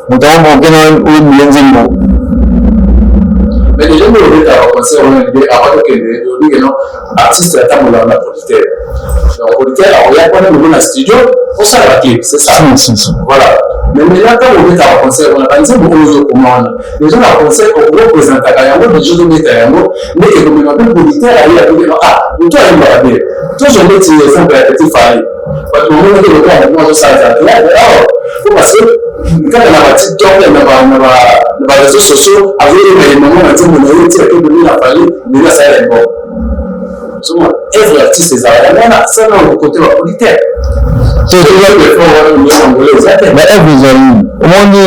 moto yango moko okende oyembile nzembo. Mais déjà nde obetaka concert wana nde avant tokende, olobi ke non, artiste atambolaka na producteur. Donc producteur akoya mpona memo na studio osala baclip, c'est ça? Si, si. Voilà. Mais maintenant, ntango obetaka concert wana, banzembo oyo ozokoma wana déjà na concert, okoreprésentaka yango déjà, ozobeta yango nde ekomema mpe producteur aye alobi: "Ah, moto ayembaka bien." Tozwa neti exemple ya Petit Fally. Bato bamonaki lokola moto azosala théâtre awa po parce que kaka na baTikTok, na baréseaux sociaux, azoyeba yemango na nzembo na ye ti akebemi na Fally. Ndenge asala yango, ozomona œuvre artiste ezala yango wana asala na côté baproducteur. Ba œuvre ezali, omoni,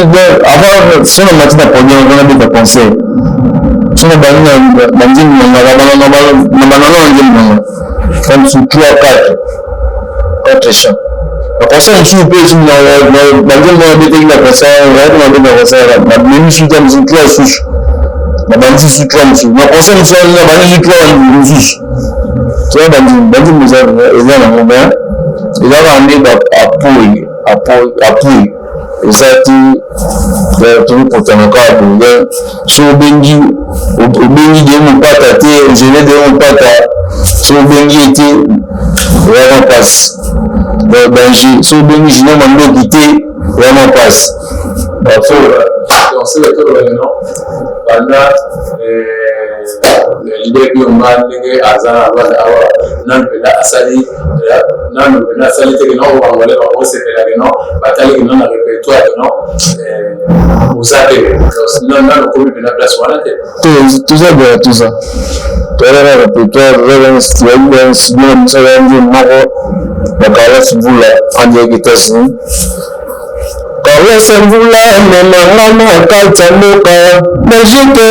avant so na mati na podium wana, beta concert, so na bandi na banzembo nanga, na banana na nzembo nanga comme sur trois, quatre, quatre chants na concert mosusu mpe esi banzembo wana betaki na concert, ezalaki na beta concert, namemi su ta mosusu trois susu, na bandi su trois mosusu na concert mosusu, na bandi su trois mosusu. Toza bandimbo eza nango, mais eza kaka nde appui appui eza te. Tokokotana kaka boye. So obengi, obengi de mopata te, gene de mopata, so obengi ye te, vraiment mpasi, danger. So obengi Junior Mandoki te, vraiment mpasi. Donc c'est le tolo non banda leader Biyomba ndenge aza na Rwanda awa, nanu mpenza asali, nanu mpenza asali te keno oyo Bangolais bakosepela keno batali keno na répertoire keno oza te. Nanu okomi mpenza place wana te. Toza boya, toza toyaka répertoire, toza studio na biso ya nzembo moko ya Carlos Mvula en direct États-Unis. Carlos Mvula ememanga na kati ya mboka Belgique,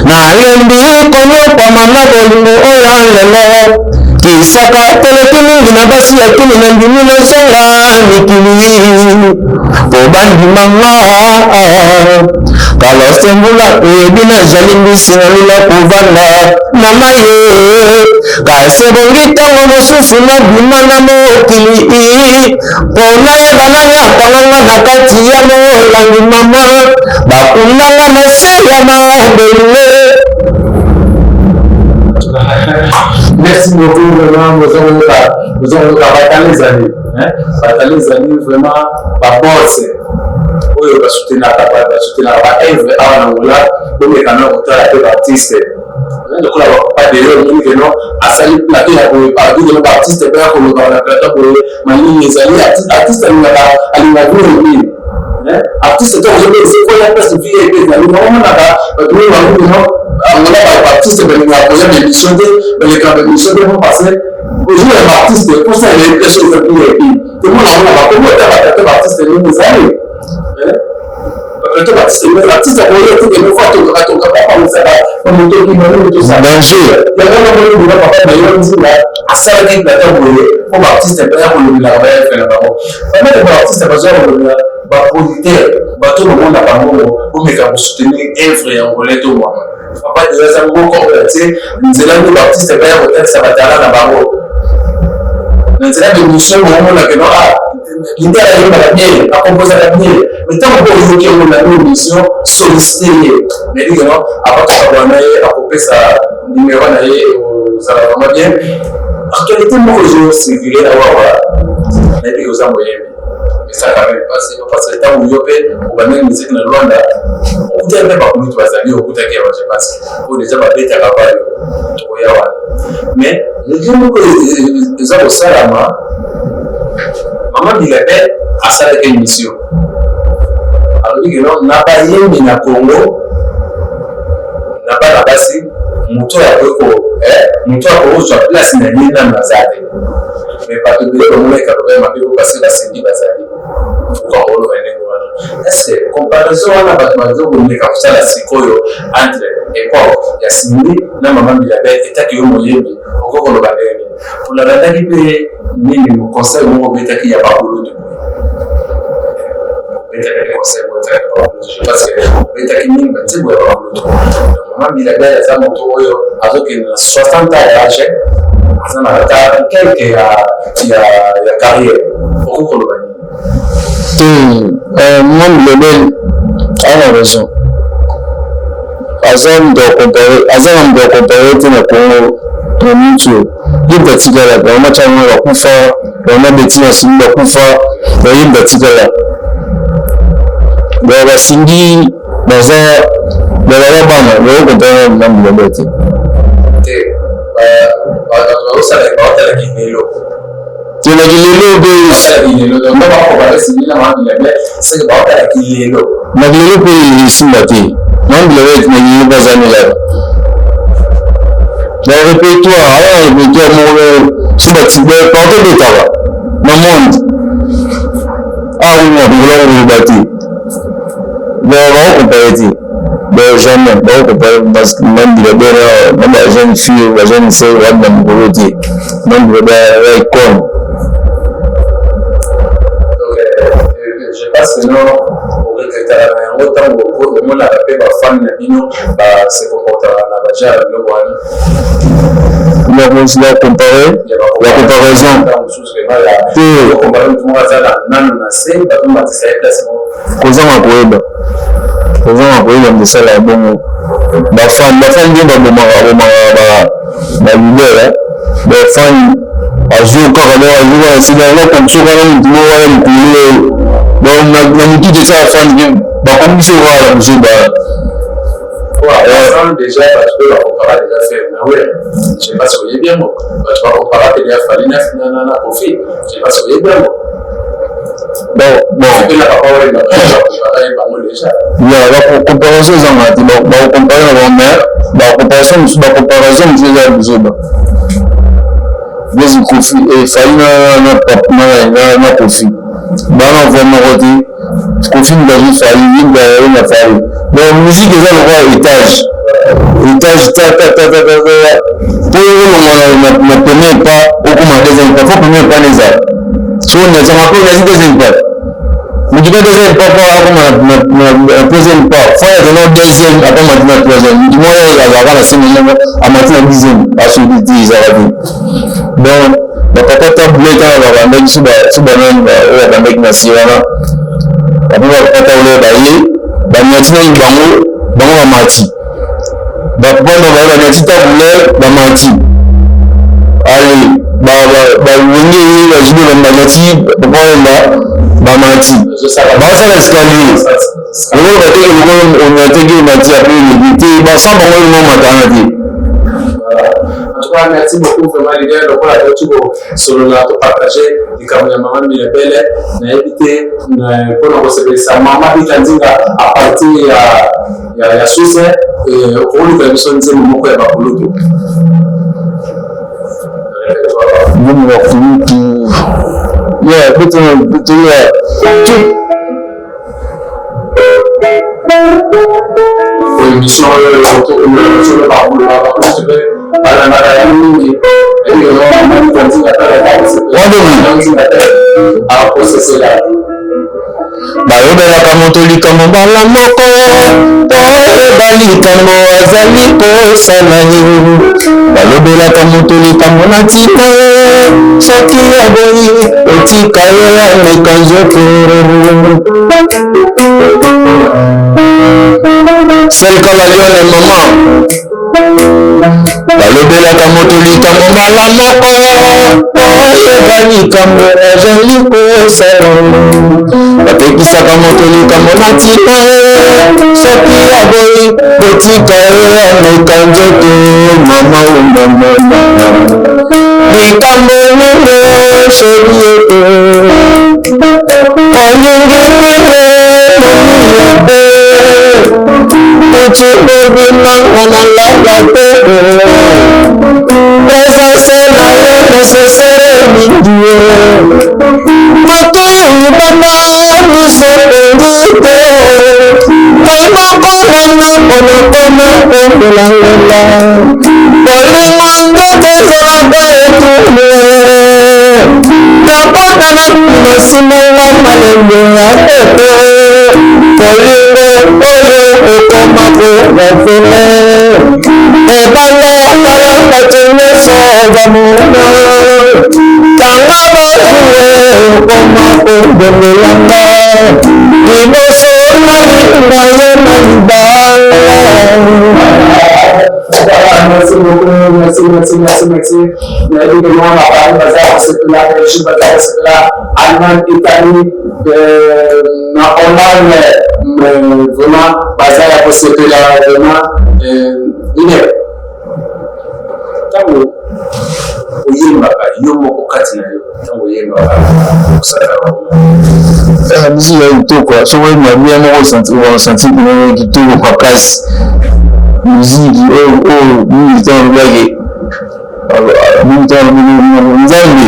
nalembi konyokwama na bolingo oyo lelo kisaka teleki mingi na basi ya kini. Na ndimi nazonga mikili po bandimanga. Carlos Mvula, oyebi nazali mbisi, nalula kovanda na mai ye, kasi ebongi ntango mosusu nabima na mokili mpo nayeba nani akanganga na kati ya molangi. Mama, bakundanga na se ya mabele. Merci beaucoup vraiment. Bozokoyoka batala ezali, batala ezali vraiment baforce oyo basoutenaka baœuvre awa na Angola. Bomeka na kotala mpe baartiste lokola bapapa Deyo. Omoni keno asali plateau ya boye, pardi keno baartiste mpe ya koloba na plateau boye. Malini ezali artiste alingaka vivre nini? Artiste ntango ozobesa koya place vie ebe ezali, naomonaka bato oyo bango keno Angola baartiste balingaka koya na émission te, balekaka ba émission te, po parce ozwi ya baartiste mposa ya place oyo eza VIP. Tomona yango na bakombo ata baplateau baartiste ndenge ezali, baplateau baartiste, artiste akoya te keno fa tongaka tonga papa mosaka bamotoki manini tosala. Danger. Yango namoni bona papa na yo nzila asalaki plateau boye mpo baartiste baya kolobelaka bayefe na bango. Bamene baartiste bazwa kolobela baproducteur, bato bamona bango, bomeka kosoutenir œuvre ya Angolais. To mwana papa deja aza moko oyo atie nzela nde baartiste baya kotalisa batala na bango na nzela ya émission. Bomona keno ah, leader ayembaka bien, akomposaka bien, mais ntango mpo oyoki yango na émission, sollicite ye. Mais keno apataka na ye, akopesa numéro na ye, ozala vraiment bien. Actualité moko ezocircule awawa, nayebi oza moyembi. Esaka mpe mpasi parce que ntango yo mpe obandaki miziki na Luanda, okutaki mpe bakulutu bazali, okutaki ya je pense oyo deja babetaka bayo tokoya wana. Mais regret moko eza kosalama, mama Bilabel asalaki émission, alobi ke non, na bayembi na Congo, na bana basi, moto oyo akoki moto akozwa place na ye nanu aza te. Mais bato ebele bamonaki kaloba mabe po basi basengi bazali pourquoi oloba ndenge wana? Est-ce que comparaison wana bato bazo komeka kosala sikoyo entre époque ya Cindy na mama Mbilia Bel, etaki yo moyembi, okoki koloba ndenge nini? Mpona mpe nini conseil moko obetaki ya bakulutu boye, obetaki conseil moko etaki bakulutu, parce que obetaki mingi banzembo ya bakulutu. Mama Mbilia Bel aza moto oyo azokende na 60 ans ya âge, aza na ata quelque ya carrière, okoki koloba nini? Te, mama Mbilia Bel aza na raison, aza moto ya comparer, aza na moto ya comparer te na Congo. Na minti oyo ye moto atikala, bamama Tiango bakufa, bamama Betina Asimbi bakufa, ye moto atikala. Ba basingi baza bazala bana, bako comparer na Mbilia Bel te. Te, bato bazosala baotalaki lelo. Te, na kilelo mpe. Baotalaki lelo, donc bakocomparer Cindy na mama Mbilia Bel, seke baotalaki lelo. Na kilelo mpe esimba te. Mama Mbilia Bel na kilelo mpe aza nilaka na répertoire, aza na répertoire moko so bati partout ebetaka na monde. Awa kuna kokola koloba te, bakocomparer te. Bon, jamais bakocomparer na Mbilia Bel na bajeune fille, bajeune sœur wana na mikolo te. Na Mbilia Bel ya icône. Donc je pense que non, oregrettaka na yango ntango omonaka mpe bafani na bino base comportaka na bagenre ya biloko wana? La comparer, la comparaison te. Comparer motu moko aza na nanu na se, bazomatisa ye place moko. Kozanga koyeba, kozanga koyeba mosala ya bongo. Bafani, bafani nde babomaka, babomaka baleader. Bafani azwi kaka, donc azwi kaka esika nakomisi kaka motu moko wana likolo. Donc na motu te esala fani, bakomi biso kaka na buzoba. Déjà bato mpe bakompara déjà Ferre na Wera, je sais pas si oyebi yango. Bato bakompara mpe déjà Fally na Koffi, je sais pas si oyebi yango. Bon, bon. Mpe na papa Wemba bakompara ye bango déjà. Ya bacomparaison ezanga te, bakocomparer na bango, mais bacomparaison mosusu, bacomparaison mosusu eza ya buzoba. Neti Koffi, Fally na Koffi bana voix moko te. Koffi moto azwi Fally, ye moto aye na Fally. Donc musique eza lokola étage, étage ta ta ta ta ta ta, po olongwa na premier pas okoma deuxième pas, faut premier pas nezala so nazanga mpe nazi deuxième pas. Moto mpe deuxième pas po akoma na troisième pas, faut azala deuxième, akoma ti na troisième. Moto moko azalaka na sene moko, amati na 10e, asoki te, ezalaka te. Donc bapapa tabule ntango babandaki so banani oyo babandaki na se wana, bapo bapapa tabule baye banyati nani, bango bango bamati, bapapa baye banyati tabule, bamati. Ale balenge ye bazwi, banyati papa Wemba, bamati, basala escalier lokola bateki, lokola onyateki, omati apres eleki te, basa bango elongo matana te. En tout cas, merci beaucoup vraiment leader. Lokola touti kosolola, topartage likambo ya mama Mbilia Bel, nayebi te mpona kosepelisa mama Bita Nzinga à partir ya Suisse, okolukela biso nzembo moko ya bakulutu. Nzembo bakulutu ya beto ya. Émission oyo tokomela bakulutu mpe balandaka yango mingi. Nzinga te akosesela. Balobelaka moto likambo mbala moko po oyeba likambo azali kosala ye. Balobelaka moto likambo na ntina ye, soki aboyi, otika ye ameka nzoto. Selka la lione mama. Balobelaka moto likambo mbala moko po Oyeba likambo nazali kosala. Bapekisaka moto likambo na ntina ye, soki aboyi botika ye ameka nzoto. Mama o mama, likambo nini chéri ete olingi nini moni ete uti obimanga na lala te, présence na yo nécessaire mingi ye moto libanda miso endi te, ngai moko nana ponakoma komelalela bolingo nzoto ezalaka etumbu nakotana nsima malembe ya pepe, bolingo oyo ekoma kovafele ebanda kala, bato nyonso bamona tanga bazue okoma kobondelanga liboso nalinga yo na libala. Voilà, merci beaucoup, merci, merci, merci, merci. Nayebi ke mwana Paris baza kosepela, Belgique baza kosepela, Allemagne, Italie, na Hollande, vraiment baza ya kosepela vraiment. Leader, ntango oyembaka yo moko kati na yo, ntango oyembaka osalaka? Musique ya kitoko, soki oyemba bien moko, osentir moko kitoko makasi. Musique oyo oyo mingi ntango alobaki, mingi ntango Nzambe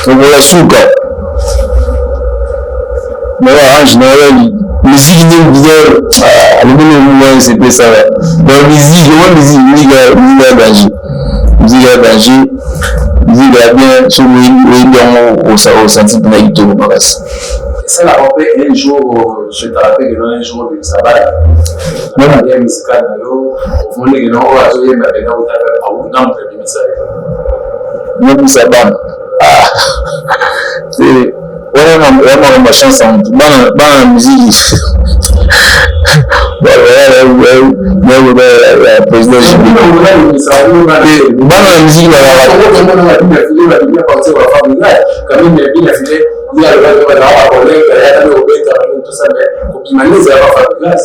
tokola suka nayo ange nayo musique nde alobi no esepesaka. Donc musique oyo, musique musique ya danger, musique ya danger, musique ya bien. Soki oyebi yango, osentir mpena kitoko makasi. Esalaka mpe un jour, je te rappelle que un jour obimisa bana na carrière musicale na yo, omoni que oyo azoyemba mpena na moto abimisa yo? Nobimisa bana wana wana bachance ya motu, bana na musique ya président JB, bana na musique bazalaka. Ye alobaki bazalaka bacollègue, ayakani kobeta tout ça, mais kobima nde ezalaka Fabregas.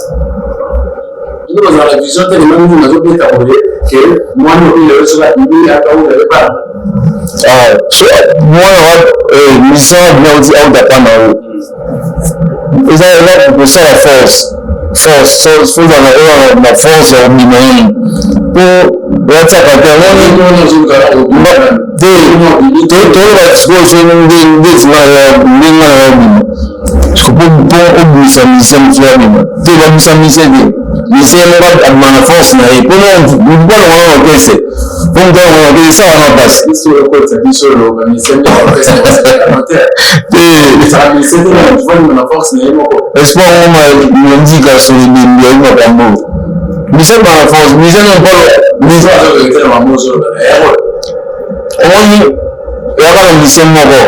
Bino bazala na vision te lelo nini nazobeta boye ke mwana oyo lelo soki abimi ata oyo ale bana? Mwana musicien abimi auti auta pa na yo, eza kosala force, force ozala na force ya kobima nini po watiaka te. Omoni te, toyeba sikoyo so ndeti ndenge na yo obima po obimisa musicien mosusu abima te. Babimisa musicien te, musicien moko abima na force na ye mpona mpona wana orchestre, po moto wana orchestre esala na mpasi. Biso okotisa biso te. Espoir ngoma mondika so ebembi ayi makambo, musicien bima na force, musicien no mpolo. Omoni eyaka na musicien moko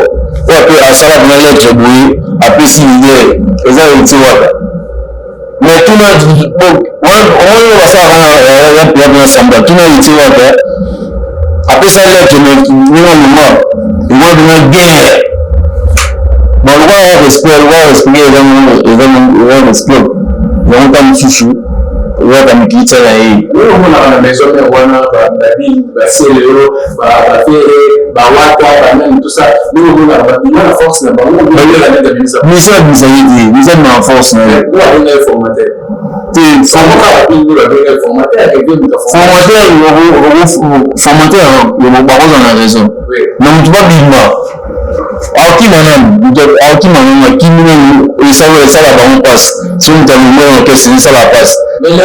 oyo ape asala mpena lettre boye, apesi leader, eza Héritier Wata. Mais tuna omoni oyo basalaka ya mpena samba, tuna Héritier Wata apesa lettre, mais ndenge alonga ekoma mpena guerre. Bon, lokola respect, lokola respect eza respect yango, ta mosusu ezaka mikili tia na ye. Omonaka na maison mère wana babi baselelo, bafere, bawata, banani, tout ça, ndenge omonaka babima na force na bango. Mission abimisa ye te, mission abima na force na ye. Abenga formateur. Te. Formateur. Formateur, bakozala na raison na motu babima, akima nani, akima nani, akimi nani, esala bango mpasi. So moto alongo na orchestre, esala mpasi. Lelo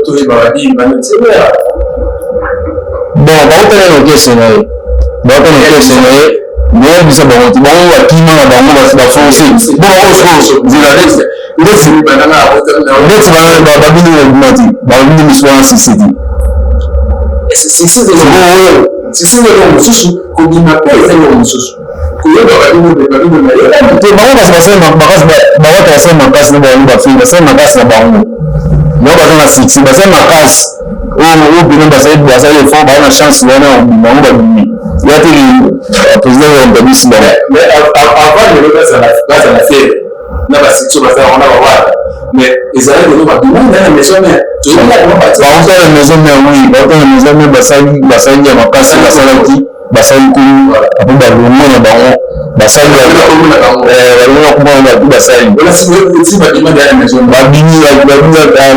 toyeba babima. Bon, bautana na orchestre na ye, bautana na orchestre na ye, boyebisa bango te, bango bakima na bango baforce bo bango sikoyo nzela ndeti ndeti babini na bima te, babini miso wana sisi te. Succès eloko mosusu, kobima mpe eza eloko mosusu, koyeba babino babino na te. Bango kasi basali makasi, bawata basali makasi na bango, bafili basali makasi na bango, bango baza na succès, basali makasi. Oyo mpena basali basali effort, baa na chance wana ya kobima, bango babimi ya te. Président ya moto bango. Mais avant lelo bazala fiere na basuccès, baza wana bawana, mais ezalaki lelo babima na Maison Mère. Bauta na Maison Mère, oui, bauta na Maison Mère, basali basali ya makasi, basalaki basali kulu apo balongo na bango, basali balongo kuma bato basali. Babimi,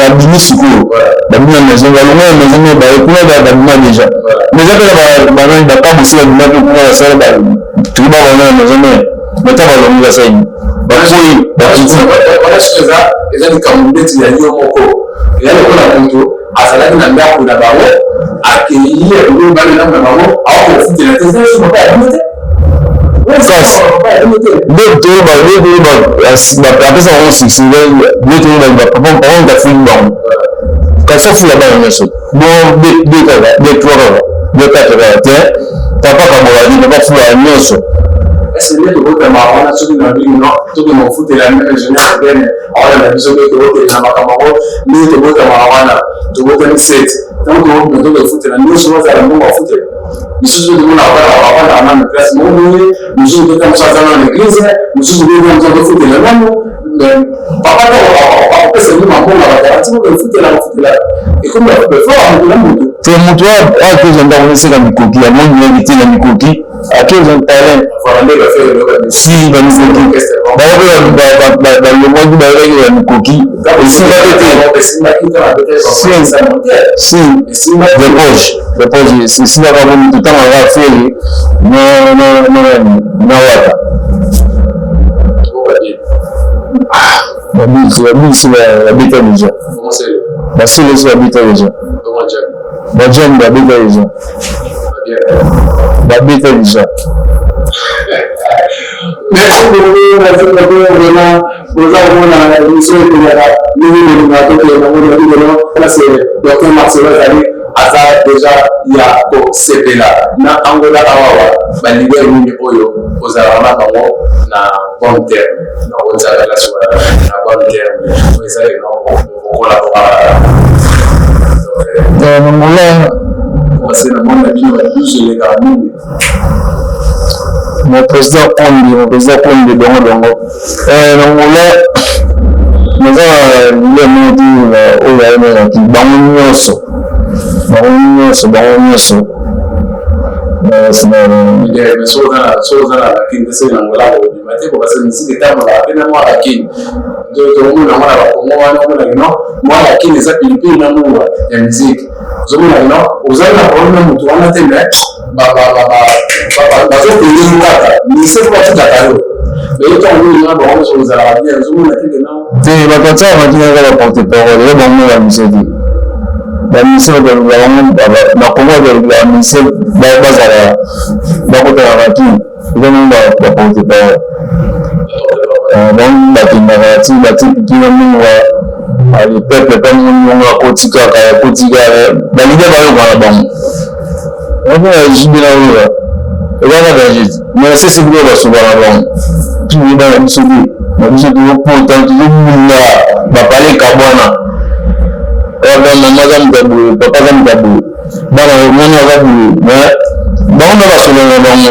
babimi sikoyo, babimi na maison, balongo na Maison Mère, baye kuna, babima déjà. Mais eza mpe banani bakabosi, babima mpe kuna, basala toki babango na Maison Mère, bata balongi, basali, bakoyi, bakiti. Eza likambo ndeti ya yo moko, eya lokola moto azalaki na ndako na bango, akei eloko bana ndako na bango, akofutela te, eza so papa ya bino te. Kasi nde toyeba, nde toyeba apesa bango succès, nde toyeba papa papa moto afuli bango. Kasi afula bana nyonso bon, deux kaka, deux, trois kaka, deux, quatre kaka te. Papa kabola te, papa fula nyonso. Ese nde tokotama wana, soki na bino tokende kofutela meme ingénieur bene awana na biso mpe tokokende na makambo yango. Ndenge tobotamaka wana, tobotami sept, ntango tokokende tokofutela nyonso, bazala mbongo afutela misusu mpe tomona bafandaka nano place moko boye, mosusu mpe mosusu aza nano na église, mosusu mpe mosusu azofutela nano. Papa akopesa bino mambongo ya bagarantie, bokofutela, kofutela ekomi effort moto na moto. Te, moto akozwa ndako esika mikoki amoni yaki te na mikoki, akozwa talent si bamikoki bango mpe balongwaki, bayokaki ya mikoki esimbaki te. Si de poche de poche esimbaka bo moto ntango aka Ferre na Wata, babisi babeta déjà, basolo esi babeta déjà, bajane babeta déjà, babeta déjà. Merci beaucoup, merci beaucoup vraiment. Boza komona émission ekolaka ndenge bolinga tokende yango na bino. Place docteur Marcelo azali, aza déjà ya kosepela na Angola. Awawa baleader nini oyo ozalaka na bango na bon terme, na ozala place wana na bon terme, oyo ezali okolabora? Na Angola? Parce na mona bino ba 12 elekaka mingi. Mon président Kombi, mon président Kombi dongo dongo. Na Angola naza na leader moko te oyo ayemelaki bango nyonso, bango nyonso, bango nyonso. So oza na bakini te, soki na Angola kobima te, po parce misiki etambolaka mpe na mwa bakini, tomona yango na bakongo wana, omonaki no mwa bakini eza pilipili na mungwa ya misiki. Ozomona no ozali na problème na motu wana te, mais bazokende yo kaka mise po batikaka yo, mais ntango mingi na bango nyonso ozalaka bien, ozomona te ke no. Te, bato atiaka batinaka kaka porte parole, eza bango bamise te. Bamise bango na Kongo, bamise bazala bakotaka bakini, eza bango baporte parole, bango bakendaka ti bati kina mungwa, le peuple mpe mongo akoti kaka, akoti kaka, baleader bayokaka bango. Wana jibe na oyo eza kaka jete, mais sese biloko basokaka bango tuni bana biso te, na biso tozopota, tozobunda bapale kabwana kaka. Mama aza moto ya boye, papa aza moto ya boye, bana mwana aza boye, mais bango nde basolana bango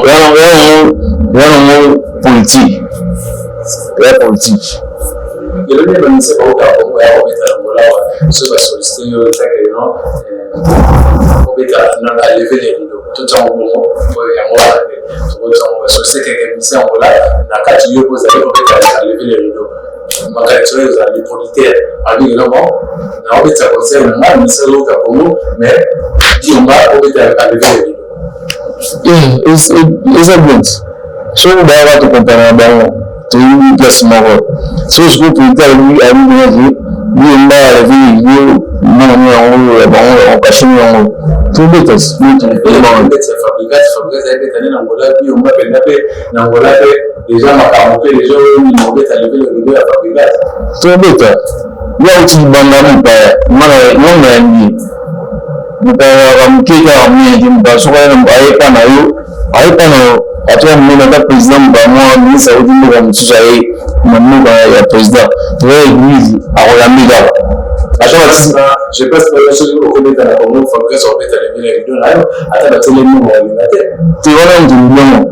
ya nango politique ya politique. Lelo nde bamise bauta Kongo ya kobeta na Angola wa, so basollicite yo etake no obeta na alever les rideaux, totiango bongo oyo yango wana nde tokotiango, basollicite keke mise Angola na kati, yo ozali kobeta alever les rideaux, makanisi oyo ezali producteur abingi no bon, naobetisa concert na ngai, mise azouta Congo, mais Diomba obeta alever les rideaux. Eza bien soki bayaka tokompana na bango, toyebi place moko. Soki sikoyo producteur alobi Diomba alever rideau, mbongo yango ya bango okashini yango, tobeta. Fabrigas, Fabrigas ayebeta nde na Angola, Biomba mpenza mpe na Angola mpe déjà makambo mpe déjà oyo nini obeta lever le rideau ya Fabrigas? Tobeta. Ye auti libanda, mopaya ngonga ya ndie, mopaya kaka moke kaka monene te. Mopaya soki ayepa na yo, ayepa na yo, atoya monene, ata président mopaya mwa ministre auti mboka mosusu aye na mboka ya président, toya église, akoyambi kaka. Ata Je pense que soki okobeta na Congo, Fabrice akobeta lebele ya rideau na yo, ata batelemi olinga te. Te, wana mutu bilongo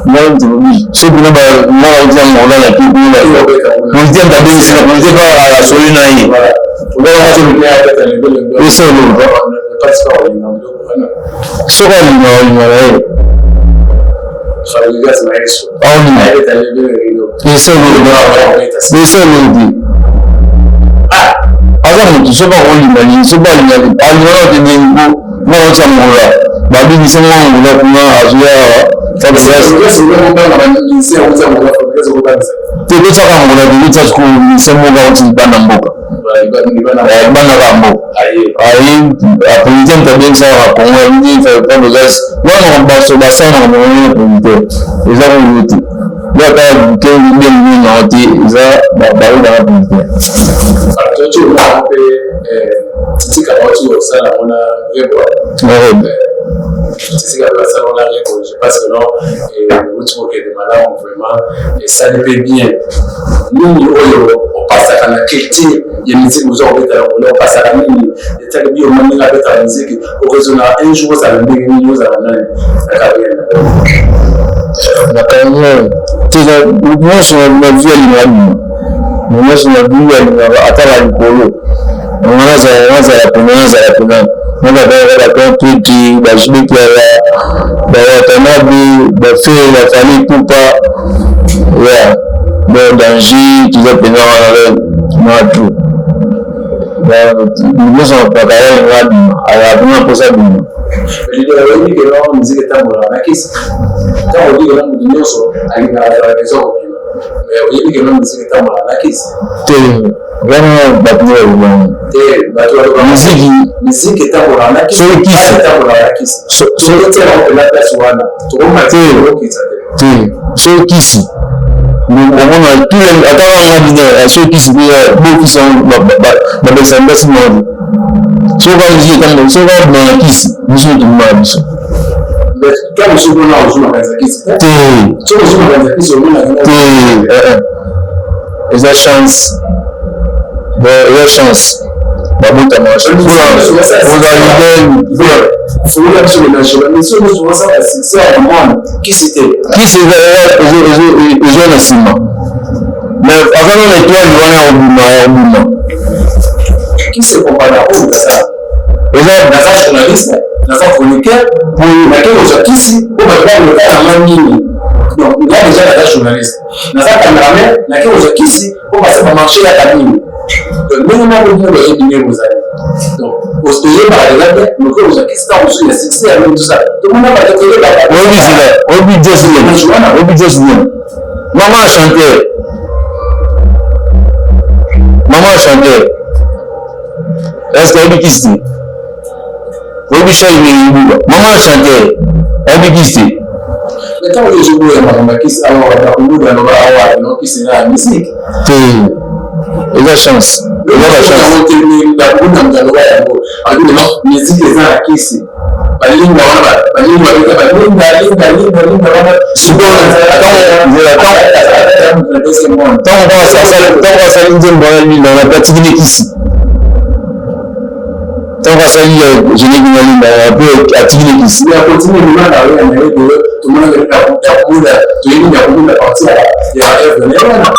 wana mutu lobi soki kuna mwana uti ya Angola na ki kuna politicien mutu abengisi na politicien pa asoli na ye. Ese oloba soki alinga olinga na ye aolinga ese oloba ese olobi aza motu soki akolinga nini, soki alinga alinga na te ndenge po mwana uti Angola babengisi mwa Angola kuna azoya awa. Te, totiaka Angola te, totia sikoyo musicien moko auti libanda mboka, libanda kaka mboka aye, apoliticien moto abengisaka Congo abimi Fabregas wana baso basala na bango producteur eza koyo te, yo ata buke bien nini nango te, eza bayebaka producteur. Titika bauti kosala ngo na Rebo, titika basala ngo na Rebo, je pense que non, euti kokende malamu vraiment, esali mpe bien. Nini oyo opasaka na culture ya musique oza kobeta yango na opasaka nini etali bio ma ndenge abetaka musique, okozona un jour ozala ndenge nini, ozala nani na carrière? Na carrière te, nyonso na vie alingaka bima, nyonso na vie alingaka atala likolo. Nga nazala pena, nazala pena nazala tweti bazibikala bawatanabe bafe bafali pupa ya bon danger, toza pena wana na tout nyonso na carrière nga bima, azala pena mposa bima. Leader, oyebi ke no musique etambolaka na kisi. Ntango oyebi ke no moto nyonso alingaka azala besoin kobima, mais oyebi ke no musique etambolaka na kisi. Te, wana bato nde balobanga. Te, bato balobaka. Miziki. Musique etambolaka na kisi. Soki kisi. Etambolaka na kisi, tokotiela ngo mpena place wana, tokomata, tokokita te. Te, soki kisi omona ata wanga bino, soki kisi mpe bokisi babekisa mbasi moko te. Soki kaka miziki etambola, soki kaka bima na kisi, biso tobima na biso. Ntango mosusu mpona ozwi makanisa kisi te. Te. Soki ozwi makanisa kisi, omonaka. Te, eza chance. Bon, eza chance, babotama oza leader. Fungola biso mélange, bamisio nyonso basala succès ya mwana kisi te. Kisi eza na nsima, mais aza nano étoile wana ya kobima, ya kobima. Kisi ekompana oyo nasala. Eza naza journaliste, naza chroniqueur, nake kozwa kisi po bato balota nanga nini? Donc nga déjà naza journaliste, naza cameraman, nake kozwa kisi po basa bamarché yaka nini? Donc ndenge moko bino bayebi ndenge bozali, donc toyebaka deja te moke kozwa kisi ntango mosusu ya succès ya nini, tout ça tomona bato toyebaka. Oyebi zila, oyebi Jocelyn, oyebi Jocelyn, mama chanteur, mama chanteur, est ce que oyebi kisi te? Oyebi Charles Ibuba, mama chanteur, oyebi kisi te? Mais ntango ozoboya makambo ya kisi awa, bakombuda aloba awa no kisi na ya musique. Te, eza chance, eza ba chance. Bakunda moto aloba yango, alobi no musique eza na kisi, balinga wana, balinga babeta balinga linga linga linga wana. Sikoyo ntango asali nzembo wana linda na pratique ne kisi, ntango asali générique na linda mpe atiki ne kisi. Ya continue mema na yo na ye tomonaka yakobuda, toyebi yakobuda partie ya œuvre na ye wana.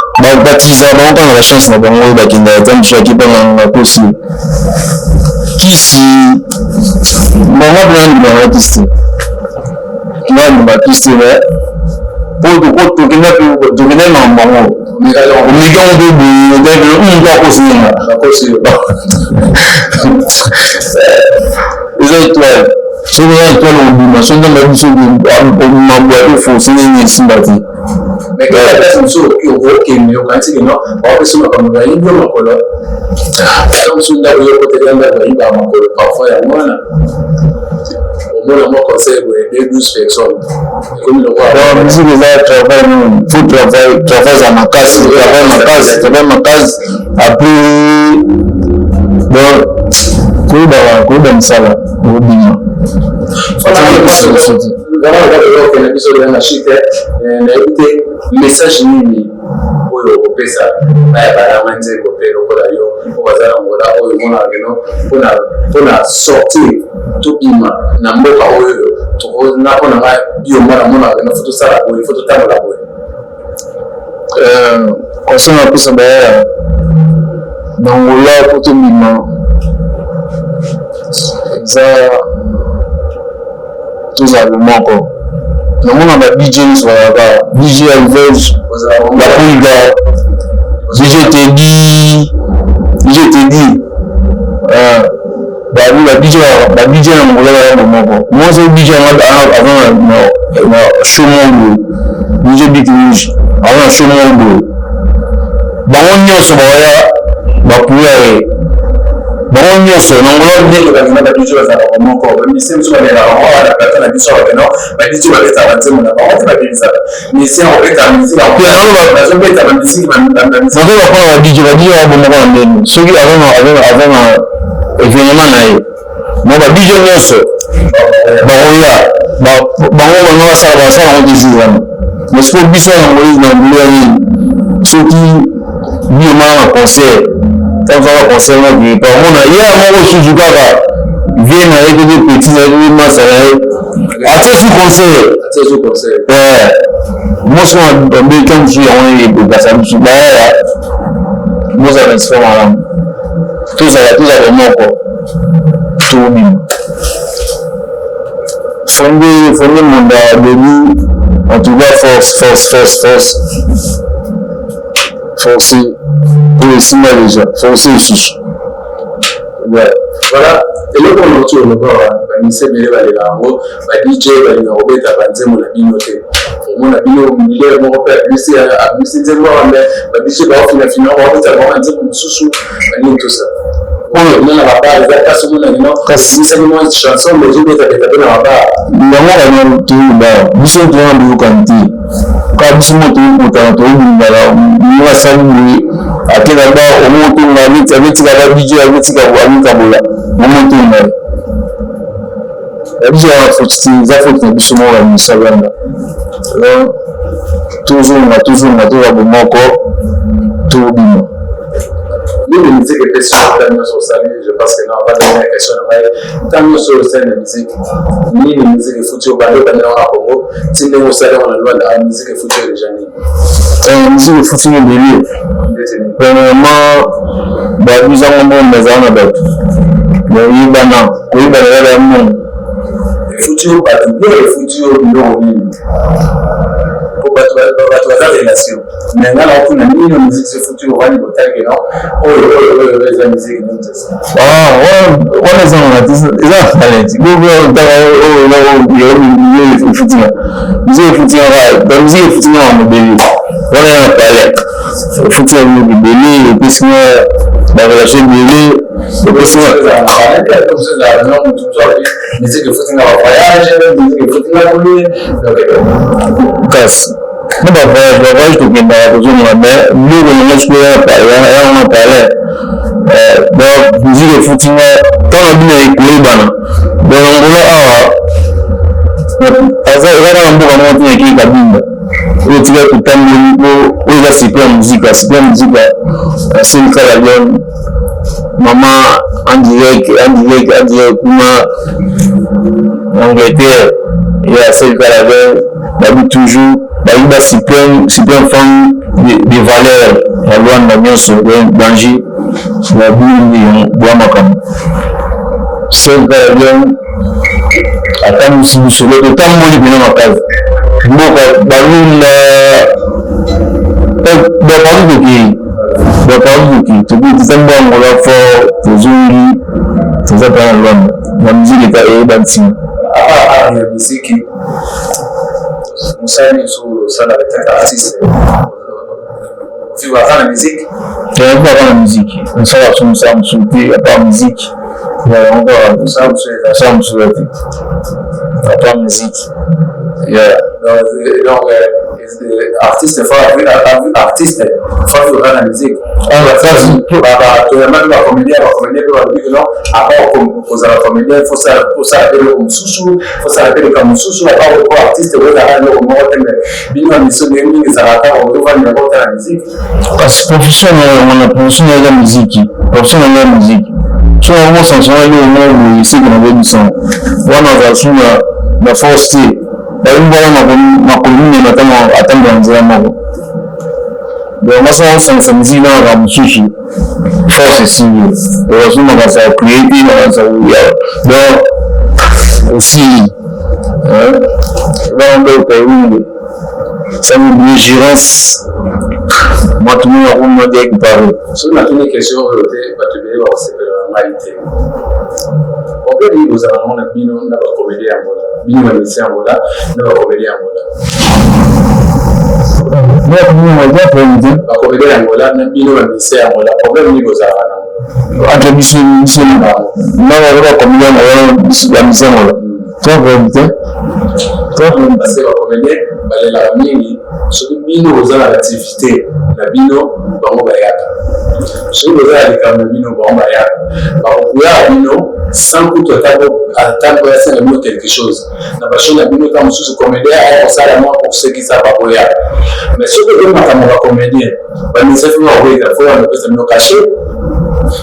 Batisaka bango kaka na bachance na bango oyo bakendaka ta mosusu ake mpa na kosi kisi bango mpena ndimaka kisi te, nga ndima kisi te, mais po tokenda tokenda na bango omeki yango mpe boye mutu akosi nga, eza étoile. Soki oza étoile obima, soki Nzambe biso obima boya te, force nini esimba te. Mais kaka place mosusu okende, okanisi keno baopesa makambo, bayibi yo makolo. Ata mosusu ndako yo okotela ndako, bayibaka makolo parfois. Yango wana omona mwa conseil boye, de 12 personnes ekomi lokola. Musique eza travail, faut travail, travail eza makasi, travail makasi, travail makasi. Après bon, koyeba koyeba mosala, okobima. Vraiment okende biso lela na shite, nayebi te message nini oyo okopesa baya balanga nzembo mpe lokola yo. Oyo baza na Angola, oyo emonaka que non, mpona sortir, tobima na mboka oyo, nga mpo na ngai bioma, namonaka que non, faut tosala boye, faut totambola boye. Conseil napesa baya na Angola po tobima eza tozala bomoko. Namona ba DJ nyonso bazalaka, DJ Alves, Bapulga, DJ Tedi, DJ Tedi, babi ba DJ na Angola baza bomoko. Moi so DJ anga aza na show moko boye, DJ Big Rouge aza na show moko boye, bango nyonso bawaya bapuya ye, bango nyonso na Angola. Ndenge balinga ba DJ bazalaka moko, bamusicien mosusu balingaka bango. Awa na plateau na biso awa, que non, ba DJ babetaka banzembo na bango te, babimisaka musicien akobeta musique, bazobeta bamusiki. Nazo bapona ba DJ wana bomoko na ndenge soki aza na événement na ye mo, ba DJ nyonso bakoya, bango basala yango te jour wana. Mais sikoyo biso na Angola ya nini, soki bioma na concert, ntango concert moko pamona ye moko susu kaka vie na ye, toki petit na ye, toki masa na ye, atie su concert moso babeta mosusu, yango epasa mosusu bayaya mozala na esika malamu, tozala moko, tobima. Fonde Monda Denis, en tout cas, force, force, force, force, force oyo esimba déjà, force lisusu. Voilà, eloko oyo nauti oloba, bamusicien ebele balela yango, ba DJ balinga kobeta banzembo na bino te. Omona bino leader moko mpe abimisi nzembo awa, mais ba DJ baofinafina, baobeta bango banzembo mosusu, banini, tout ça. Oyo omona babar eza kasi omona lino ebimisaki mwa chanson, mais ezobetabeta mpe na babar. Yango kanya toyeba biso towana boyokani te, kaka biso mo toyokotana, toyobingana, mo asali boye, ate na bar, omotonga abetika ba DJ, abetika, amikabola, omotonga ba DJ wana. Faute te, eza faute na biso moko ya misala. Tozonga, tozonga, toza bomoko, tobima. Nini musique epesi yo ntango nyonso osali? Je pense que na avanda na question na ngai, ntango nyonso oyo osali na musique, nini musique efuti yo bando obandela na Congo ti ndenge osali yango na Luanda? Musique efuti yo déjà nini? Musique efuti nga ebele. Premièrement, babizango mbongo, ezala na bato boyebana, koyebana eza ya mbongo. Efuti yo bato bien, efuti yo biloko nini? Po bato baza relation, mais nga naotuna nini musique efuti yo, ovandi botalike non, oyo oyo oyo eza musique nini? Wana eza nanga te, eza na talent. Efutinga musique, efutinga ba musique, efutinga na mobele wana ya na palais, efutinga biloko ebele, epesinga barelation ebele, epesinga. Musique efutinga bavoyage, musique efutinga boye. Kasi na bavoyage tokendaka, tozomona, mais biloko nango sikoyo yango na palais. Donc musique efutinga ntango na bino ekoyebana. Donc Angola awa eza kaka mboka moko tina ekei Kabinda oyo tika totamboli, oyo eza cycle ya muzika, cycle ya muzika Selika la Lion, mama en direct, en direct, en direct kuna Angleterre ya Selika la Lion, babi toujours babi ba suprême, suprême femme de valeur ya Lwanda nyonso, danger, babi bwa makambo. Selika la Lion atambwisi biso, totamboli mpena makasi, mboka balunda bapartout tokei, bapartout tokei, tokoki tozambi Angola fort, tozongi, toza mpe na Lwanda na musique eta eyeba ntina. Apart ya musique, mosala nyonso osalaka, peut-être artiste vivre na musique? Vivre na musique, mosala so mosala mosusu te à part musique. Mosala mosusu? Mosala mosusu te à part musique, yeah. Donc Artiste faut artiste faut vivre na musique. Toyambaki bacomédien, bacomédien mpe balobi que non, à part kozala comédien, faut osala mpe eloko mosusu, faut osala mpe likambo mosusu à part ko artiste. Ozalaka eloko moko te, mais bino ya miso ndenge mingi ezalaka kaka ozovandela kotala musique. Kasi profession na yango, na profession na eza miziki, profession na yango ya miziki. So yango sanctionne eloko moko boye, seke nakoyebisa wana azala su na force te. Bayimbi wana makolo minene, atambola nzela moko. Donc nga soki osangisa miziki na makambo mosusu, force esili, okozwi makanisa ya créer te, makanisa ya donc osili wana. Donc winge sans oublier Giresse, bato mingi akoma direct Paris. Soki natuni question oyo te, bato ebele bakosepela na ngai te. Problème nini bozala nango na bino na bacomédien ya Angola, bino bamusicien ya Angola na bacomédien ya Angola? Bacomédien ya Angola na bino bamusicien ya Angola, problème nini bozalaka nango? Entre biso na bacomédien ya Angola, bamusicien ya Angola, trois problème te, trois problème. Parce que bacomédien balelaka mingi. Soki bino boza na activité na bino, bango bayaka. Soki boza na likambo na bino, bango bayaka, bakokoyaka bino sans kutu ata boyasenga bino quelque chose na bashow na bino. Ta mosusu comédien aya kosala mwa kosekisa, bakoyaka. Mais soki okomi makambo ya bacomédien, bamusicien faut bakoyeka, faut bapesa bino cachet.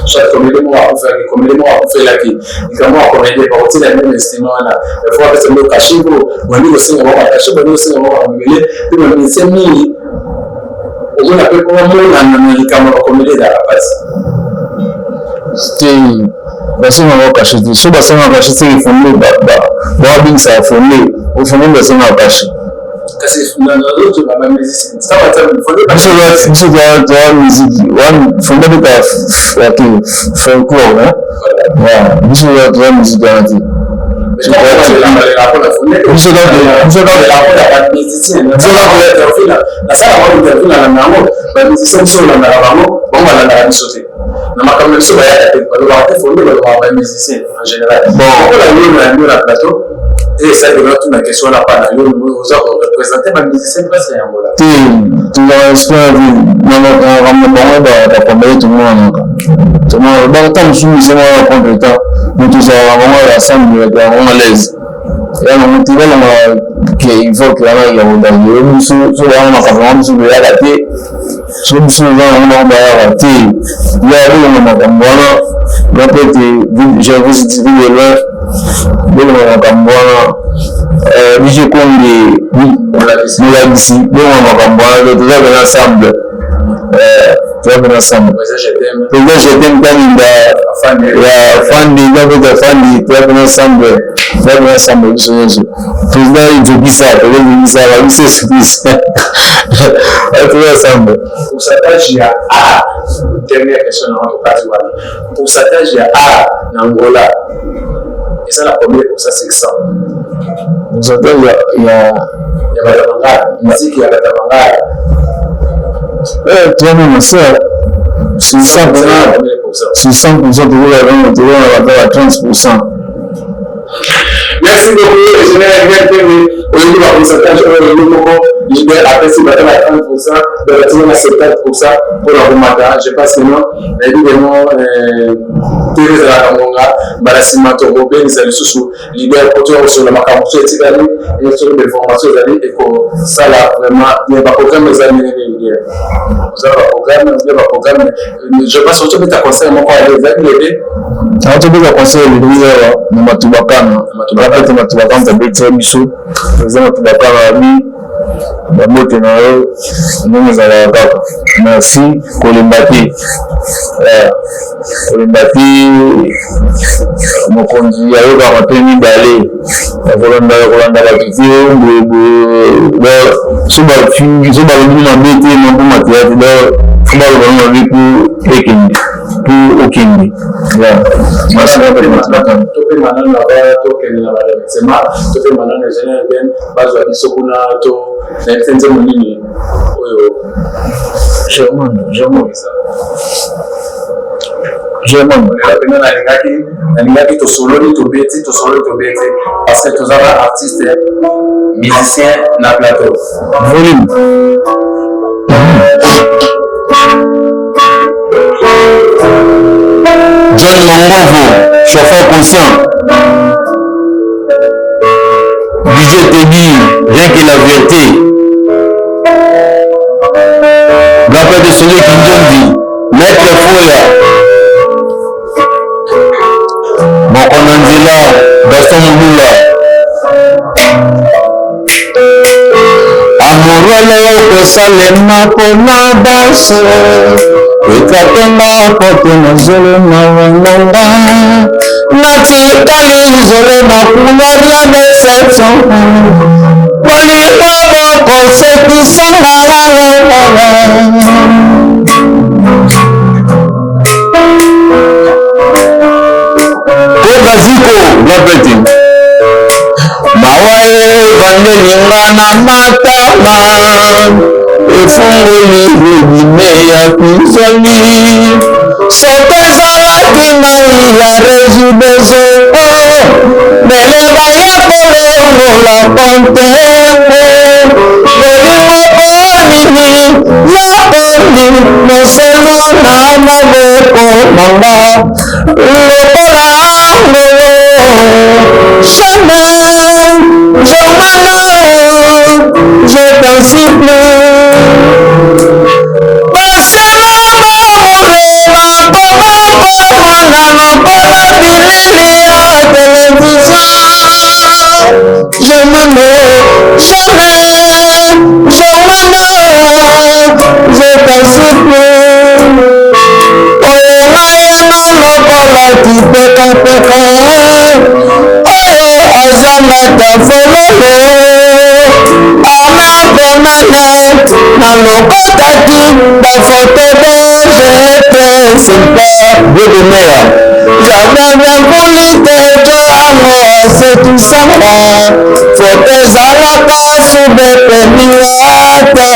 Soit comédien moko akufelaki, comédien moko akufelaki, likambo ya comédien, bakotina bino estima wana, faut bapesa bino cachet. Po bandi kosenga bango bacachet, bandi kosenga bango makambo ebele. Mpe bamusicien mingi omona mpe mpo bamonana na likambo ya bacomédien ezalaka mpasi. Te, basengaka cachet te. So basengaka cachet te, efonde bawabinisaka fonde, ofonde basengaka cachet. Kasi nazozoba bamusicien. Biso toa musique fonde beta ake folklore, biso toa musique wana te. Biso nasala bango interview, nalanda yango. Bamusicien biso olandaka bango, bango balandaka biso te na makambo na biso. Bayaka te, balobaka te fonde, balobaka bamusicien en général. Lokola yo na yango na plateau, esali tuna question wana pa na yo, oza koreprésente bamusicien presque yango la. Te, tozala esprit na makambo bango bakomele. Tomonanaka, tomonaka ta mosusu musicien moko contre temps, mais tozalaka bango ya ensemble, yango à l'aise ya nango te. Balongaka ke il faut ke wana ya kodange biso. So wana makambo yango biso toyaka te, so biso eza yango, bango bayaka te. Ya bolonga makambo wana nga mpe ete j'ai visité de loin. Bolonga makambo wana, biso konde molakisi, bolonga makambo wana. Toza pena ensemble, toza pena ensemble. Président Jetem Kaninda ya Fandi, nga mpe Fandi, toza pena ensemble, toza pena ensemble biso nyonso. Président Nzokisa, président Nzokisa, babiso esukisa, toza ensemble. Pourcentage ya art, dernière question na tokati wana, pourcentage ya art na Angola ezala combien de pourcent sur 100? Pourcentage ya Ya batamangala, musique ya batamangala. Toi même sœur, sur 100, sur 100%, tokola ba 30%. Merci beaucoup, général Pembe. Oyebi bapourcentage oyo yo moko leader apesi bato na 30%, babatinga na 70% mpona komata. Je pense que non, nayebi vraiment tv ezalaka ngonga. Mbala nsima tokobengisa lisusu leader po toya kosola makambo mosusu etikali. Soki bainformation ezali, ekosala vraiment bien. Baprogramme eza ndenge nini, leader? Ozala baprogramme bien, baprogramme, je pense otobeta conseil moko ale ezali lede. Tobeta conseil eleki awa na Matubakana, apete Matubakana tabetisa biso. Eza Matubakana abi babote na yo ndenge ezalaka kaka. Merci, kolemba te, kolemba te. Mokonzi ayokaka mpe mibale ya kolanda kolanda bato te. Boyeboye so bafingi, so balobi mabe te, mpo mateya te. Donc faut baloba mabe mpo ekende, mpo okende. Topema nano, ava tokende na baremerciement. Topema nano, ingénieur Ben bazwa biso kuna. To nayebi te nzembo nini oyo. Germain, Germain, Germain. Lelo mpenza nalingaki tosololi, tobeti, tosololi, tobeti, parce que toza ba artiste. Musicien na plateau. Volume. John Mangovo, chauffeur conscient. DJ Teddy, rien que la vérité. Grand-père de celui qui dit, Maître Foya. Mokono nzela, Gaston Mulula. Amorole ekosalema mpona baso ekatenga pote na zolo mawa nanga natikali zolo na couloir ya deception bolingo bokosekisanga. Koka Ziko, Blapeti. Mawa evandeli nga na matama efungoli rodine ya pinzoli soto ezalaki mai ya regideso mbele baya kolongola kontengo bolingo nini ya kondi mosolo na maboko nanga lokola ngolo jamais jomana je t'en supplie baselo bamolela komakomona lokola bilili ya televizio. Je m'en jamais, je m'en je t'en supplie. Oyo nayana lokola kipekapeka oyo azangaka fololo anakomana nalokotaki bafoto belge simple Dieu de mer. J'avais bien voulu que yango asekisanga foto ezalaka subepeniwa te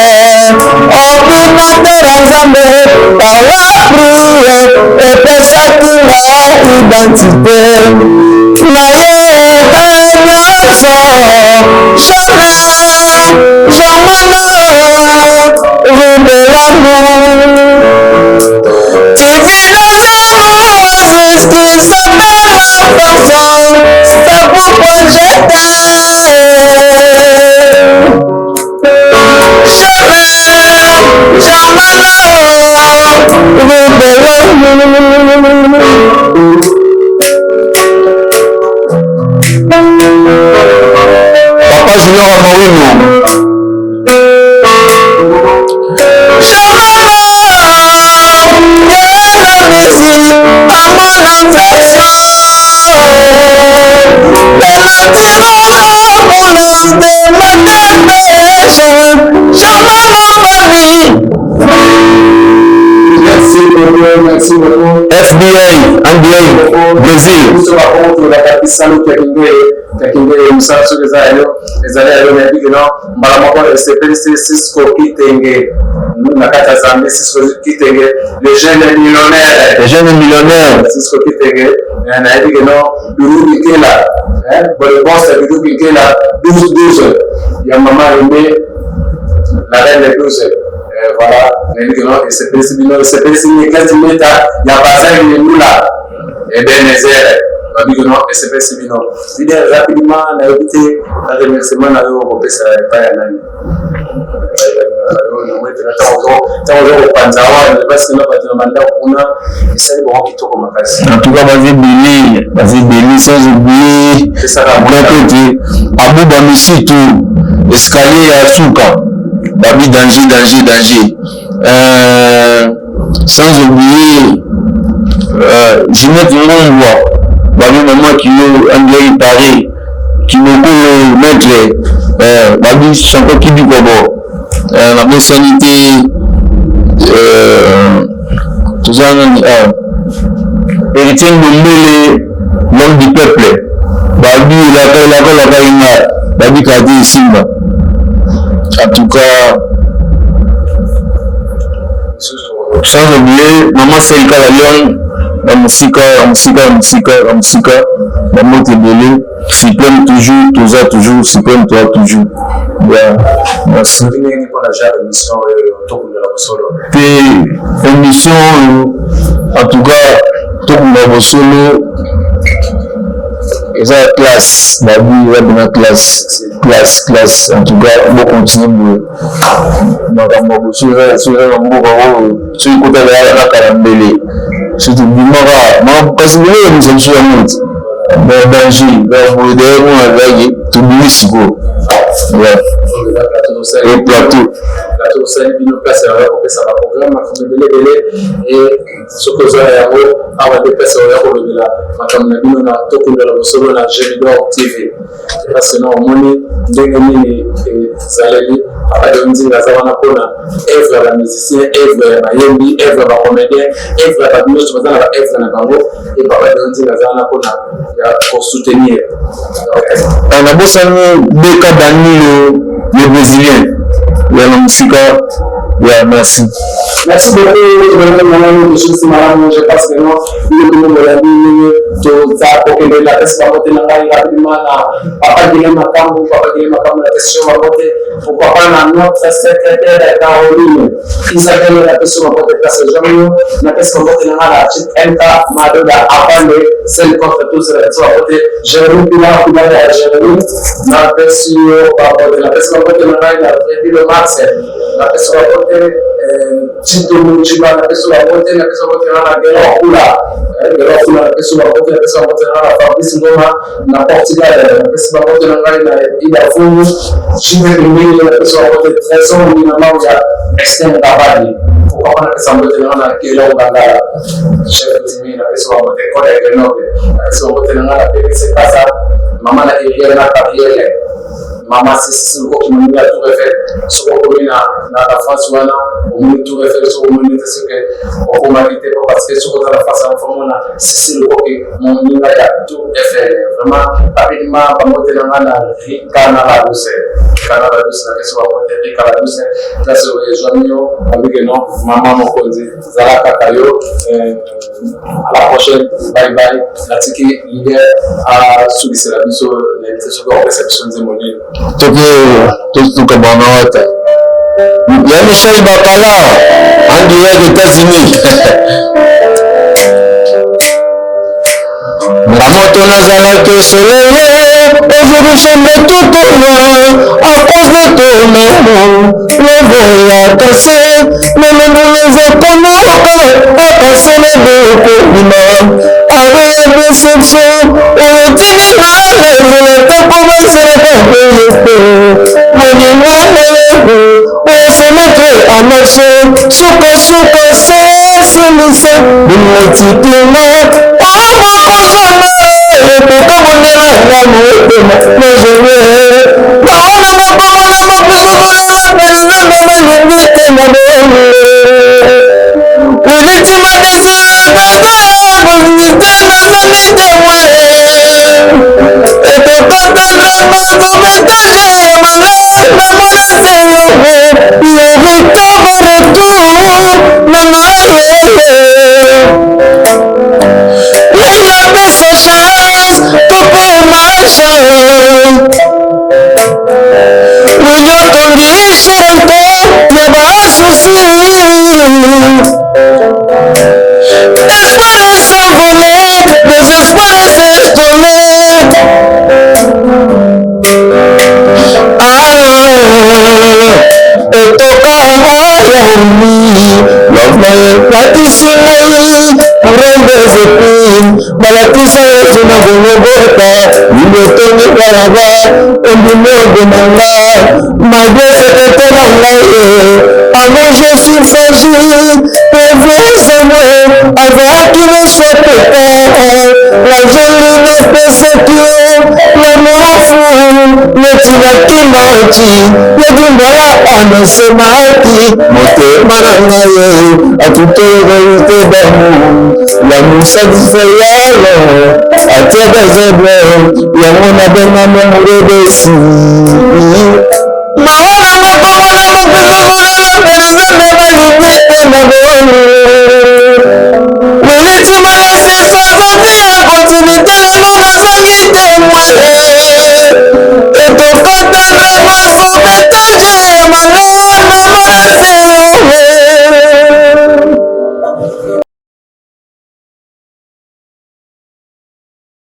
ordinateur ya Nzambe par la prière epesaki nga identité na ye nyonso jamais jamais rue de l'amour tu vis dans un oasis qui s'appelle la personne, c'est pourquoi je t'aime. Jamais, jamais rue de l'amour. Papa Junior Amawino. Merci beaucoup, merci beaucoup. FBI, NBA, Brésil. Biso bakongo tolobaka bisalo kakingele mosala soki eza ya yo ezali ya yo nayebi keno mbala moko esepelisi Cisco Kitenge na kati ya Zambie. Cisco Kitenge, le jeune millionnaire. Le jeune millionnaire. Cisco Kitenge, nayebi keno Duru Bikela bonne ya Duru Bikela 12 12 ya mama Aimé la reine de 12. Voilà, nayebi keno esepelisi bino, esepelisi Niklas Meta ya Bazin Lelula Ebenezer babi keno esepelisi bino. Leader, rapidement, nayebi te na remerciement na yo kopesa epai ya nani ntango oza kopanza wana parce que na bato na bandako kuna esali bango kitoko makasi. En tout cas, baza ebele, baza ebele, sans oublier Pesaka Blakete, Abuba Misitu, escalier ya suka, babi danger, danger, danger. Sans oublier Ginette Ngongwa, babi mama Kilo, André Paris, Kinokolo, maître, babi Chanko Kibikobo, nabosani te, toza nani awa, Héritier Ndombele, l'homme du peuple, babi elaka elaka elaka inga, babi kati esimba. En tout cas, sans oublier Maman Selka la Lyon, Na mosika, na mosika, na mosika, na mosika, bambote ebele. Suprême toujours, toza toujours, suprême toza toujours. Yeah, merci. Te émission oyo, en tout cas, tokunda bosolo eza classe, babi eza mpena classe, classe, classe. En tout cas, bocontinue boye. Makambo ya bosolo eza na mboka oyo, soki kotala na kala mbele, surtout bimaka, kasi mbele ebimisa biso yango te danger. Boye d'ailleurs mona azalaki tobimi sikoyo e plateau. Plateau osali bino place ya kopesa baprogramme, makambo ebele ebele. E soki oza na yango awa nde place oya kolobela makambo na bino na Tokundola Bosolo na Gemidor TV, parce que omoni ndenge nini ezaleli. Papa Deo Nzinga aza wana mpona œuvre ya bamusicien, œuvre ya bayembi, œuvre ya bacomédien, œuvre ya bato nyonso baza na baœuvre na bango. E Papa Deo Nzinga aza wana mpona ya kosoutenir. Nabosani Beka Danilo le Brésilien ya na mosika ya, merci. Merci beaucoup. Lisusu malamu, je pense que non, biloko molandi ndenge toza kokende. Napesi bango te na ngai rapidement na Papa Guilin Makambo, Papa Guilin Makambo, napesi yo bango te. Pourquoi pas na notre secrétaire Caroline Isabelle, napesi yo bango te place ezwami yo. Napesi bango te na ngai na MK Madoda Avande, seul contre tous, napesi bango te. Jérémi Pilar, Pilar ya Jérémi, napesi yo bango te. Napesi bango te na ngai na Fredi Le Max, napesi bango te. Tito Mujiba, napesi bango te. Napesi bango te na Gelo Kula, Gelo Kula, napesi bango te. Napesi bango te na Fabrice Ngoma na Portugal, napesi bango te na ngai na Ida Fungu Jibe Mbili, napesi bango te. Trésor Mina Mauya Externe Kabadi, pourquoi pas napesi bango te na ngai na Gelo Ngangala, chef coutumier, napesi bango te. Kode ya Grenoble, napesi bango te na ngai na PPC Kasa, mama na Eriel na Gabriel, mama Sisi Lukoki, moninga ya Tour Eiffel. Soki okomi na France wana, omoni Tour Eiffel, soki omoni te, soki okomaki te, parce que soki oza na France yango, famona Sisi Lukoki, moninga ya Tour Eiffel. Vraiment, rapidement, bambote na nga na Rika na La Douce, Rika na La Douce, napesi bambote. Rika La Douce, place oyo ezwami yo, ambike non, mama mokonzi, zala kaka yo. À la prochaine, bye bye. Natiki leader asukisela biso, nayebi te soki akopesa biso nzembo nini. Toke totuka bana wata ya Michel Bakala en direct États-Unis. Nga moto nazalaki soleil, aujourd'hui je me tout noir à cause de ton amour. Le vent a cassé, mais le nous akasele bokobima are ya déception oyo tindi nga na nzela te mpo basalaka te moninga na yo ose mettre en action, sukasuka sesilisa bimotikinga omokozana ekokabonela nga motema nazonge baona makomona makusukolela président na balingi te na bongo ultima desite nazali témoin etokatana mazometage manga namonase yongo yoritobo retour na ngai. Leya pesa chance topema chance wiliotongi sherento ya basusi espoir s'envolé, désespoir s'installé. Ah, etoka yaumi love na ye latisi ngai couronne des épines, balatisa Yesu na Golgotha, libotongi balaba ondimi obomanga malgré secrétaire na ngai. Alors je suis fragile, préviens moi avant qu'il ne soit trop tard. La jolie napesaki yo l'amour fou neti nakimaki yebimbola anasemaki motema na ngai atutoyete d'amour, l'amour satisfait yalo atia besoin yango nabenga amoureux desi.